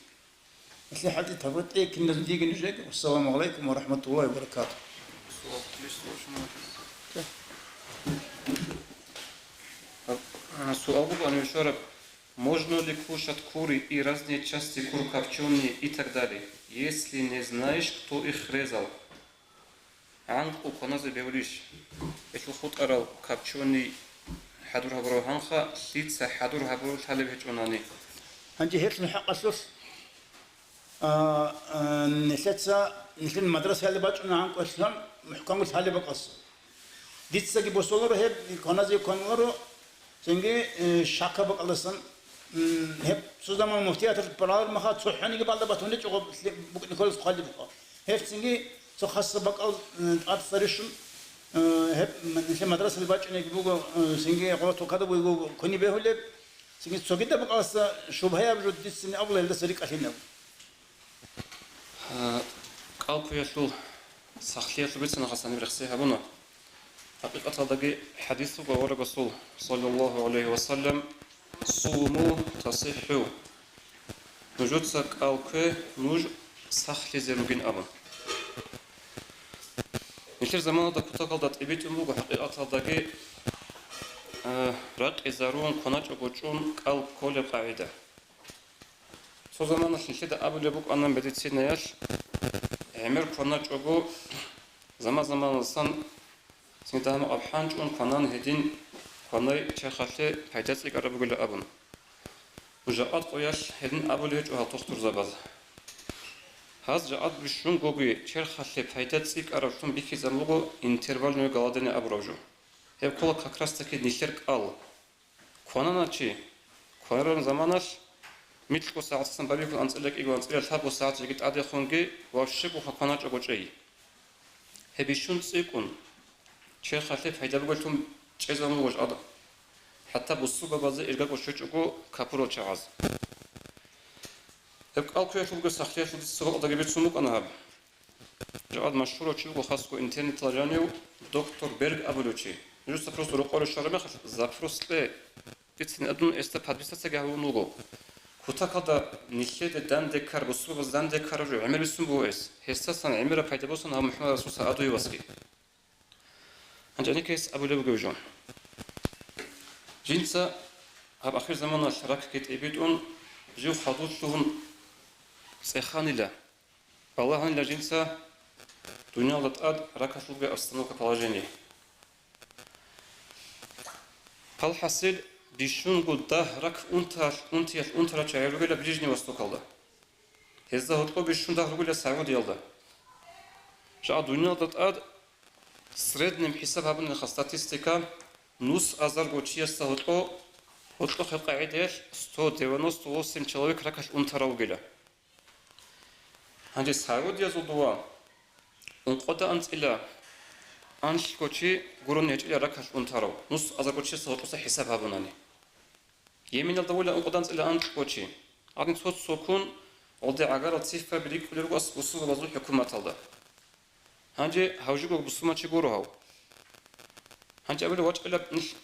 Гьелъие хӀалтӀи тавритӀе киназулги нужеги. Вассаламу гӀалайкум ва рахӀматуллагьи ва баракатугь. Суал буго, Анвар Шарап, можно ли кушать кури и разные части кур, копчёные и так далее, если не знаешь, кто их резал? гӀанкӀу кваназе бегьулищ? Гьелъул хутӀарал капчони хӀадур гьабурав гьанха, лъица хӀадур гьабурав лъалеб гьечӀонани. Гьанже гьелъул хӀакъалъулъ, а, а, нилъеца, нилъер мадрасаялда бачӀуна гӀанкӀу гьелъан мухӀкамго лъалеб бакӀалъ. Дицаги босоларо гьеб, кваназе кваналаро, цинги, э, щакаб бакӀалдасан, м, гьеб цо заман муфтияталъ баралар маха, цохӀониги балда батун речӀого лъе-, букӀине кколес хъвалеб буго. Гьеб цинги цо хасаб бакӀал, м, тӀад цӀарищун, э, гьеб м-, нилъер мадрасалъ бачӀунеги буго, э, цинги гъоро токада буго куни бегьулеб, цинги цогидаб бакӀалдаса шубгьаяб жо дицин абула гьелдаса рикӀкӀалъинаб. Гьа, кӀал кквеялъул сахлъиялъул бицана хасаниб рехсей гьабуна. ХӀакъикъаталдаги хӀадис буго авараг Расул, саллаллагьу гӀалайгьи ва саллам: «Суму тасиххӀу». Нужеца кӀал ккве, нуж сахлъизе ругин абун. Нилъер заманалда кутакалда тӀибитӀун буго хӀакъикъаталдаги, а, ракъизарун, кваначӀого чӀун кӀал кколеб къагӀида. Цо заманалъ нилъеда абулеб букӀана медицинаялъ, гӀемер кваначӀого, заман-заманалдасан цинги дагьаб-макъаб хӀанчӀун кванан гьедин кванай черхалъе пайда цӀикӀкӀараб бугила абун. Жакъа къоялъ гьедин абулеб гьечӀо гьал тухтурзабаз. Гьаз жакъа бищунгоги черхалъе пайда цӀикӀкӀараблъун бихьизабун буго интервальное голодание абураб жо. Гьеб ккола как раз таки нилъер кӀал. Кванана чи, кванараб заманалъ, микьго сагӀатасан баригун анцӀила кӀиго, анцӀила лъабго сагӀат жеги тӀадехунги, вообще буха кваначӀого чӀей. Гьеб бищун цӀикӀкӀун, черхалъе пайда бугеллъун чӀезабун буго жакъа, хӀатта бусурбабазе иргакӀо щвечӀого капурал чагӀаз. Гьеб кӀал кквеялъулго сахлъиялъул дица цо бакӀалдаги бицун букӀана гьаб. Жакъа машгьурав чи вуго, хасго интернеталда жанив, доктор Берг абулев чи. Нужеца просто рокъоре щвараб мехалъ, запрос кье, бицин адун, гьесда подписаться гьавун вуго. Кутакалда нилъеде данде ккар, бусурбабаз данде ккараб жо гӀемер бицун буго гьес. Гьесдасан гӀемераб пайда босана гьав МухӀаммад Расулса адуевасги. Гьанже гьес абулеб буго жо. Жинца гьаб ахирзаманалъ ракги тӀибитӀун, жив хадув лъугьун цӀеханила. Балагьанила жинца дуниялда тӀад ракалъулги обстановка, положение. Палхасил, бищунго дагь рак унталъ, унтиялъ унтарал чагӀи ругила Ближний Востокалда. Гьезда гьоркьоб бищун дагь ругила Саудиялда. Жакъа дуниялда тӀад среднем хӀисаб гьабунилаха статистика, нус азарго чиясда гьоркьо, гьоркьохъеб къагӀидаялъ сто девяносто восемь человек ракалъ унтарав вугила. Гьанже Саудиязул дова ункъода анцӀила анлъго чи гурони гьечӀила ракалъ унтарав, нус азарго чиясда гьоркьоса хӀисаб гьабунани. Йеменалда вугила ункъода анцӀила анлъго чи. Гьадин цо-цоккун гъолде гӀагарал цифраби рикӀкӀулел руго ас-, бусурбабазул хӀукуматалда. Гьанже гьав жого бусурманчи гуро гьав. Гьанже абулеб вачӀила нилъ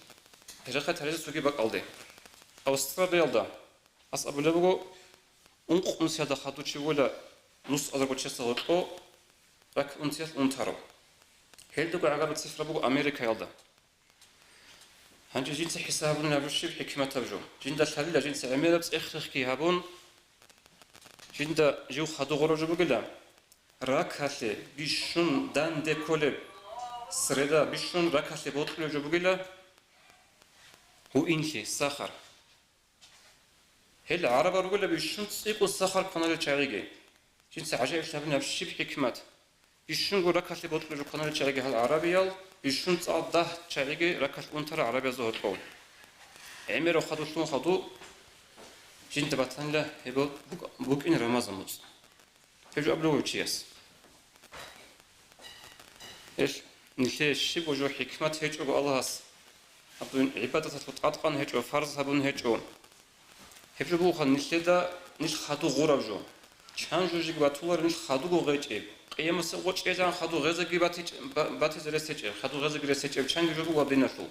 гьерахъе тареза цоги бакӀалде. Австралиялда ас абулеб буго, ункъ унсиялда хадув чи вугила нус азарго чиясда гьоркьо рак унсиялъ унтарав. Гьелдаго гӀагараб цифра буго Америкаялда. Гьанже жинца хӀисаб гьабунилан абу щиб хӀикматаб жо. Жинда лъалила жинца гӀемераб цӀех-рехги гьабун, жинда жив хадув гъурав жо бугила, ракалъе бищун данде кколеб, среда бищун ракалъе бокьулеб жо бугила, гьуинлъи, сахар. Гьел гӀарабал ругила бищун цӀикӀкӀун сахар кваналел чагӀиги. Жинца гӀажаиблъи гьабуна гьаб щиб хӀикмат. Бищунго ракалъе бокьулел жо кваналел чагӀиги гьал гӀарабиял, бищун цӀакъ дагь чагӀиги ракалъ унтарал гӀарабиязда гьоркьов. ГӀемерав хадув лъугьун хадув жинда батанила гьеб букӀ-, букӀин Рамазан муцӀ. Гьеб жо абулев чияс. Ил нилъее щибго жо хӀикмат гьечӀого Аллагьас, абдул гӀибадаталъул тӀадкъан гьечӀо, фарз гьабун гьечӀо. Гьеб жо бугоха нилъеда нилъ хадув гъурав жо. Чан жо жеги батуларо нилъ хадуго гъечӀеб. Къиямасеб гъочӀ гьезегӀан хадув гъезеги батичӀ-, ба-, батизе рес гьечӀеб, хадув гъезеги рес гьечӀеб чанги жо буго диналъул.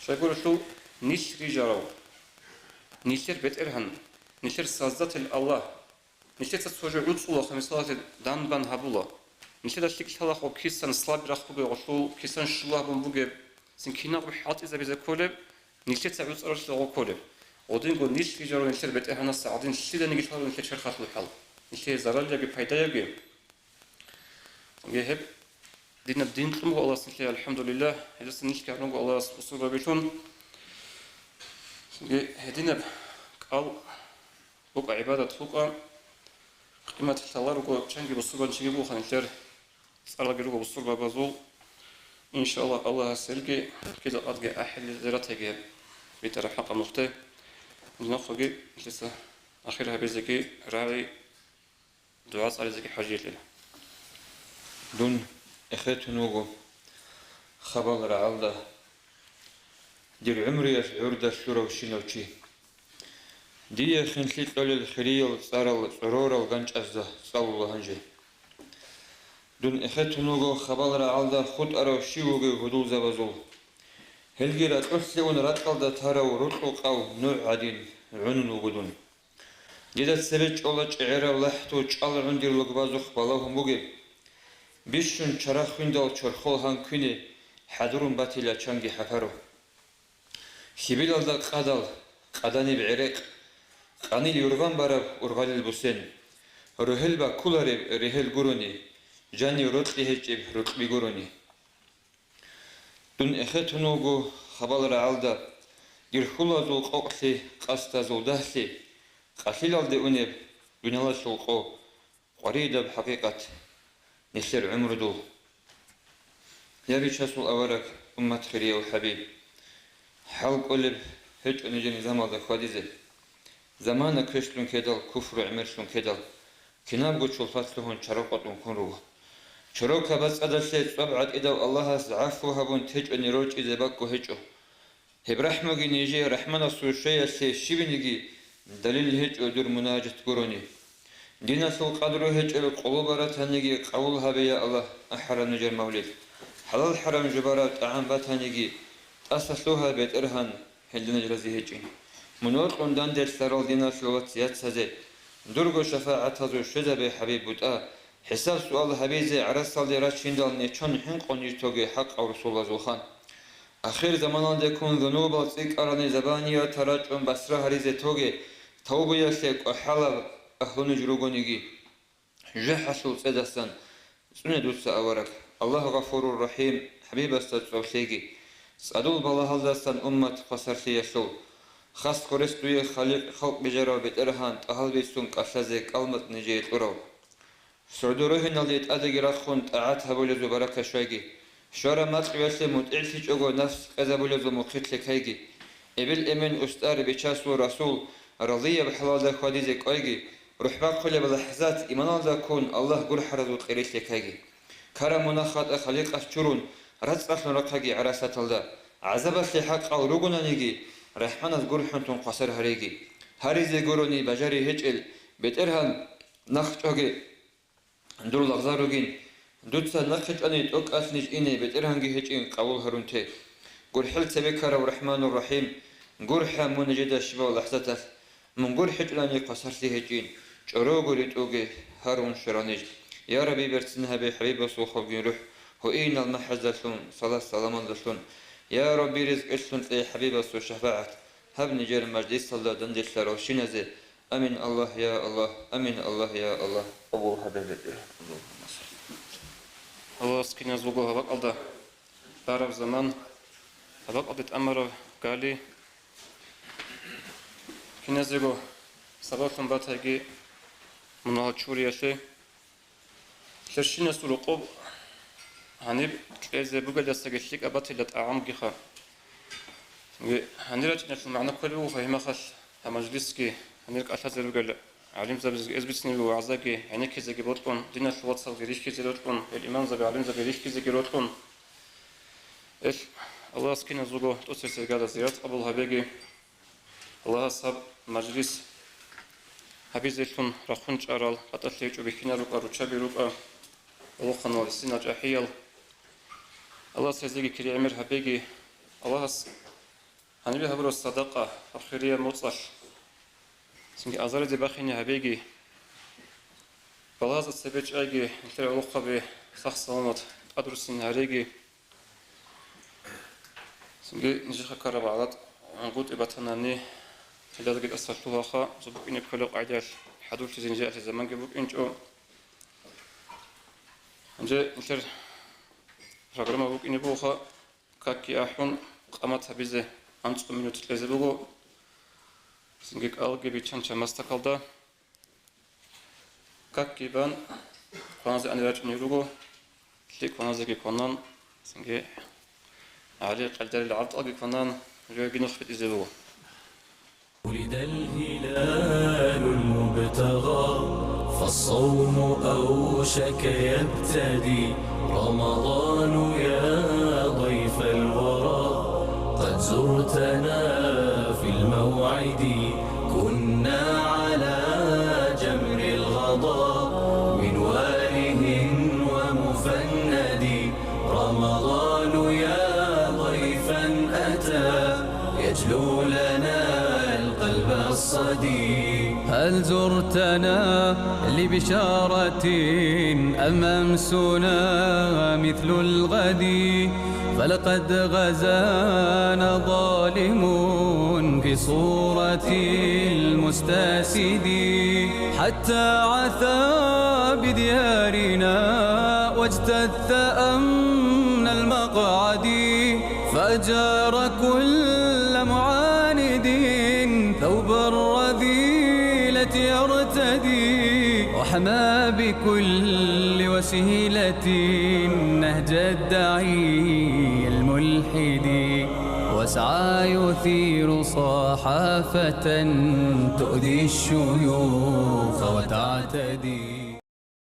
Щайгурелъул нилъ рижарав, нилъер БетӀергьан, нилъер Создатель Аллагь. Нилъеца цо жо гӀуцӀулаха, мисалалъе, данбан гьабула. Нилъеда лъикӀ лъалаха кисан слабый рахъ бугеб, гъолъул кисан щула гьабун бугеб, цин кинабго хӀалтӀизабизе кколеб, нилъеца гӀуцӀаралъе гъо кколеб. Гъодинго нилъ рижарун нилъер БетӀергьанасда гӀадин лъиданиги лъаларо нилъер черхалъул хӀал. Нилъее заралиги пайдаги. Цинги гьеб Гьединаб дин кьун буго Аллагьас нилъее, алхӀамдулиллагь, гьединаб нилъ гьарун буго Аллагьас бусурбабилъун. Гьединаб кӀал букӀа, гӀибадат букӀа, къимат лъаларого чанги бусурбан чиги бугоха нилъер. ЦӀаралги руго бусурбабазул, иншаллагь, Аллагьас гьелги кида къадги ахӀилел зиратаги битӀараб хӀакъаб нухде. Нахъеги нилъеца ахир гьабизеги рагӀи, дугӀа цӀализеги хӀажиялъе. Дун эхетун вуго хабал рагӀалда, дир гӀумруялъ гӀурда лъуравщинав чи. Дие хинлъи кьолел хириял цӀарал цӀорорал ганчӀазда цӀалула гьанже. Дун эхетун вуго хабал рагӀалда хутӀарав щив вугев гьудулзабазул. Гьелги ракьулъе ун ракьалда тарав рукьукъав нугӀ гӀадин гӀунун вуго дун. Дида цебе чӀола чӀегӀераб лахӀдул чӀал гӀундир лугбазухъ балагьун бугеб. Бищун чарахъ виндал чорхол гьан квине хӀадурун батила чанги хӀапару. Хьибилалда къадал, къаданиб гӀерекъ, къанил юргъан бараб ургъалил бусен, рогьел баккулареб регьел гурони, жанив рокьи гьечӀеб рукьби гурони. Дун эхетун вуго хабал рагӀалда, дир хьулазул къокълъи, къасдазул дагьлъи, къалъилалде унеб дуниялалъул къо, къваридаб хӀакъикъат нилъер гӀумрудул. Я Бичасул авараг, уммат хирияв хӀабиб! ХӀал кӀолеб гьечӀо нижер низамалда хьвадизе. Замана квешлъун ккедал, куфру гӀемерлъун ккедал, кинабго чулпат лъугьун чарав къотӀун ккун руго. Чорокаб бацӀцӀадалъе цӀоб гӀатӀидав Аллагьас гӀафу гьабун течӀони рорчӀизе бакӀго гьечӀо. Гьеб рахӀмуги нижее РахӀманасул щвеялъе щибиниги далил гьечӀо дур мунажат гурони. Диналъул къадру гьечӀеб къуло баратаниги къабул гьабе, я Аллагь, ахӀараб нижер мавлид. ХӀалал-хӀарам жубараб тӀагӀам батаниги, тӀаса лъугьа, БетӀергьан, гьелда ниж рази гьечӀин. Мун вокьун данделъарал диналъул вац-яцазе, дурго шафагӀатазул щвезабе, ХӀабиб, бутӀа, ХӀисаб-суал гьабизе гӀарасалде рачиндал нечон хӀинкъун ниж тоге, хӀакъав Расулазул хан. Ахир заманалдеккун зунубал цӀикӀкӀарани забаниятал рачӀун басра гьаризе тоге, тавбуялъе кӀвахӀалаб агьлу ниж ругониги. ЖахӀалъул цӀедасан цӀуне дуца, авараг. Аллагь Гъафурур Рахим, ХӀабибасда цӀоб лъеги. ЦӀадул балагьалдасан уммат хвасарлъиялъул. Хас гъорес дуе, Халикъ, халкъ бижарав БетӀергьан, тӀагьал бицун кӀалъазе кӀалмацӀ нижее кьурав. Сордорогьиналде тӀадеги рахун тӀагӀат гьабулезул баракат щвайги. Щвараб макьуялъе мутӀигӀлъичӀого нафс къезабулезул мухъилъ лъекайги. Эбел-эмен, устӀар, Бичасул Расул, разияб хӀалалда хьвадизе кӀвайги. РухӀ бахъулеб лахӀзат иманалда ккун Аллагь гурхӀаразул къерилъ лъекайги. Карамуна-хатӀа Халикъас чурун, рацӀцӀалъун рахъаги гӀарасаталда. ГӀазабалъе хӀакъал ругонаниги, РахӀманас гурхӀун тун хвасар гьареги. Гьаризе гурони бажари гьечӀел, БетӀергьан, нахъчӀваге дур лагъзал ругин. Дуца нахъе чӀвани тӀокӀалъ ниж ине, БетӀергьанги гьечӀин къабул гьарун те. ГурхӀел цебе ккарав РахӀманур РахӀим, гурхӀа мун нижеда щибаб лахӀзаталъ. Мун гурхӀичӀони хвасарлъи гьечӀин, чӀорого ритӀуге гьарун щварал ниж. Я Рабби, берцин гьабе ХӀабибасул хавгин рухӀ, гьуинал махӀаздалъун, салат-саламалдалъун. Я Рабби, ризкъилъун кье ХӀабибасул шафагӀат. Гьаб нижер мажлисалда данделъаралщиназе. Амин, Аллагь, я Аллагь, амин, Аллагь, я Аллагь, къабул гьабе, БетӀергьан. Аллагьас киназ вуго гьаб бакӀалда бараб заман, гьаб бакӀалде тӀамараб гали, киназего сабаблъун батаги мунагьал чуриялъе. Лъерщинасул рокъоб гьаниб кьезе бугелдасаги лъикӀаб батила тӀагӀамгиха. Гьанир рачӀиналъул магӀна кколеб буго гьеб мехалъ гьаб мажлисги, гьанир кӀалъазе ругел гӀалимзабазеги эзбицинаб буго вагӀзаги, гӀенеккизеги бокьун, диналъул вацалги рихьизе рокьун, гьел имамзаби, гӀалимзаби рихьизеги рокьун. Эл, Аллагьас киназулго тӀоцебесеб гала зиярат къабул гьабеги. Аллагьас гьаб мажлис гьабизелъун рахун чӀарал, батӀалъи гьечӀо бихьинал рукӀа, руччаби рукӀа, гӀолохъанал, гьесинал чӀахӀиял. Аллагьас гьезиеги кири гӀемер гьабеги. Аллагьас гьанибе гьабураб садакъа, ахирияб моцӀалъ цинги азаризе бахине гьабеги. Балагьазда цебе чӀайги, нилъер гӀолохъаби сах-саламат тӀадрусин гьареги. Цинги нижехъа ккараб гӀалатӀ гӀунгутӀи батанани, гьелдалги тӀаса лъугьаха, цо букӀине кколеб къагӀидаялъ хӀадурлъизе нижеялъе заманги букӀинчӀо. Гьанже нилъер Программа букӀине бугоха, какги ахӀун, къамат гьабизе анцӀго минут кьезе буго. Цинги кӀалги биччан чамасдакалда. Какги бан, кваназе ани рачӀунел руго, лъикӀ кваназеги кванан, цинги гьале къалдарил гӀартӀалги кванан, жоги нух битӀизе буго. ولد الهلال المبتغى، فالصوم أوشك يبتدي. رمضان يا ضيف الورى، قد زرتنا في الموعد. كنا على جمر الغضا، من واله ومفند. رمضان يا ضيفا أتى، يجلو لنا القلب الصدي. هل زرتنا لبشارة أم أمسنا مثل الغد؟ فلقد غزانا ظالم في صورة المستأسد، حتى عثى بديارنا واجتث أمن المقعد، فأجار كل معاند ثوب الرذيلة يرتدي، وحمى بكل وسيلة نهج الداعي الملحد، وسعى يثير صحافة تؤذي الشيوخ وتعتدي.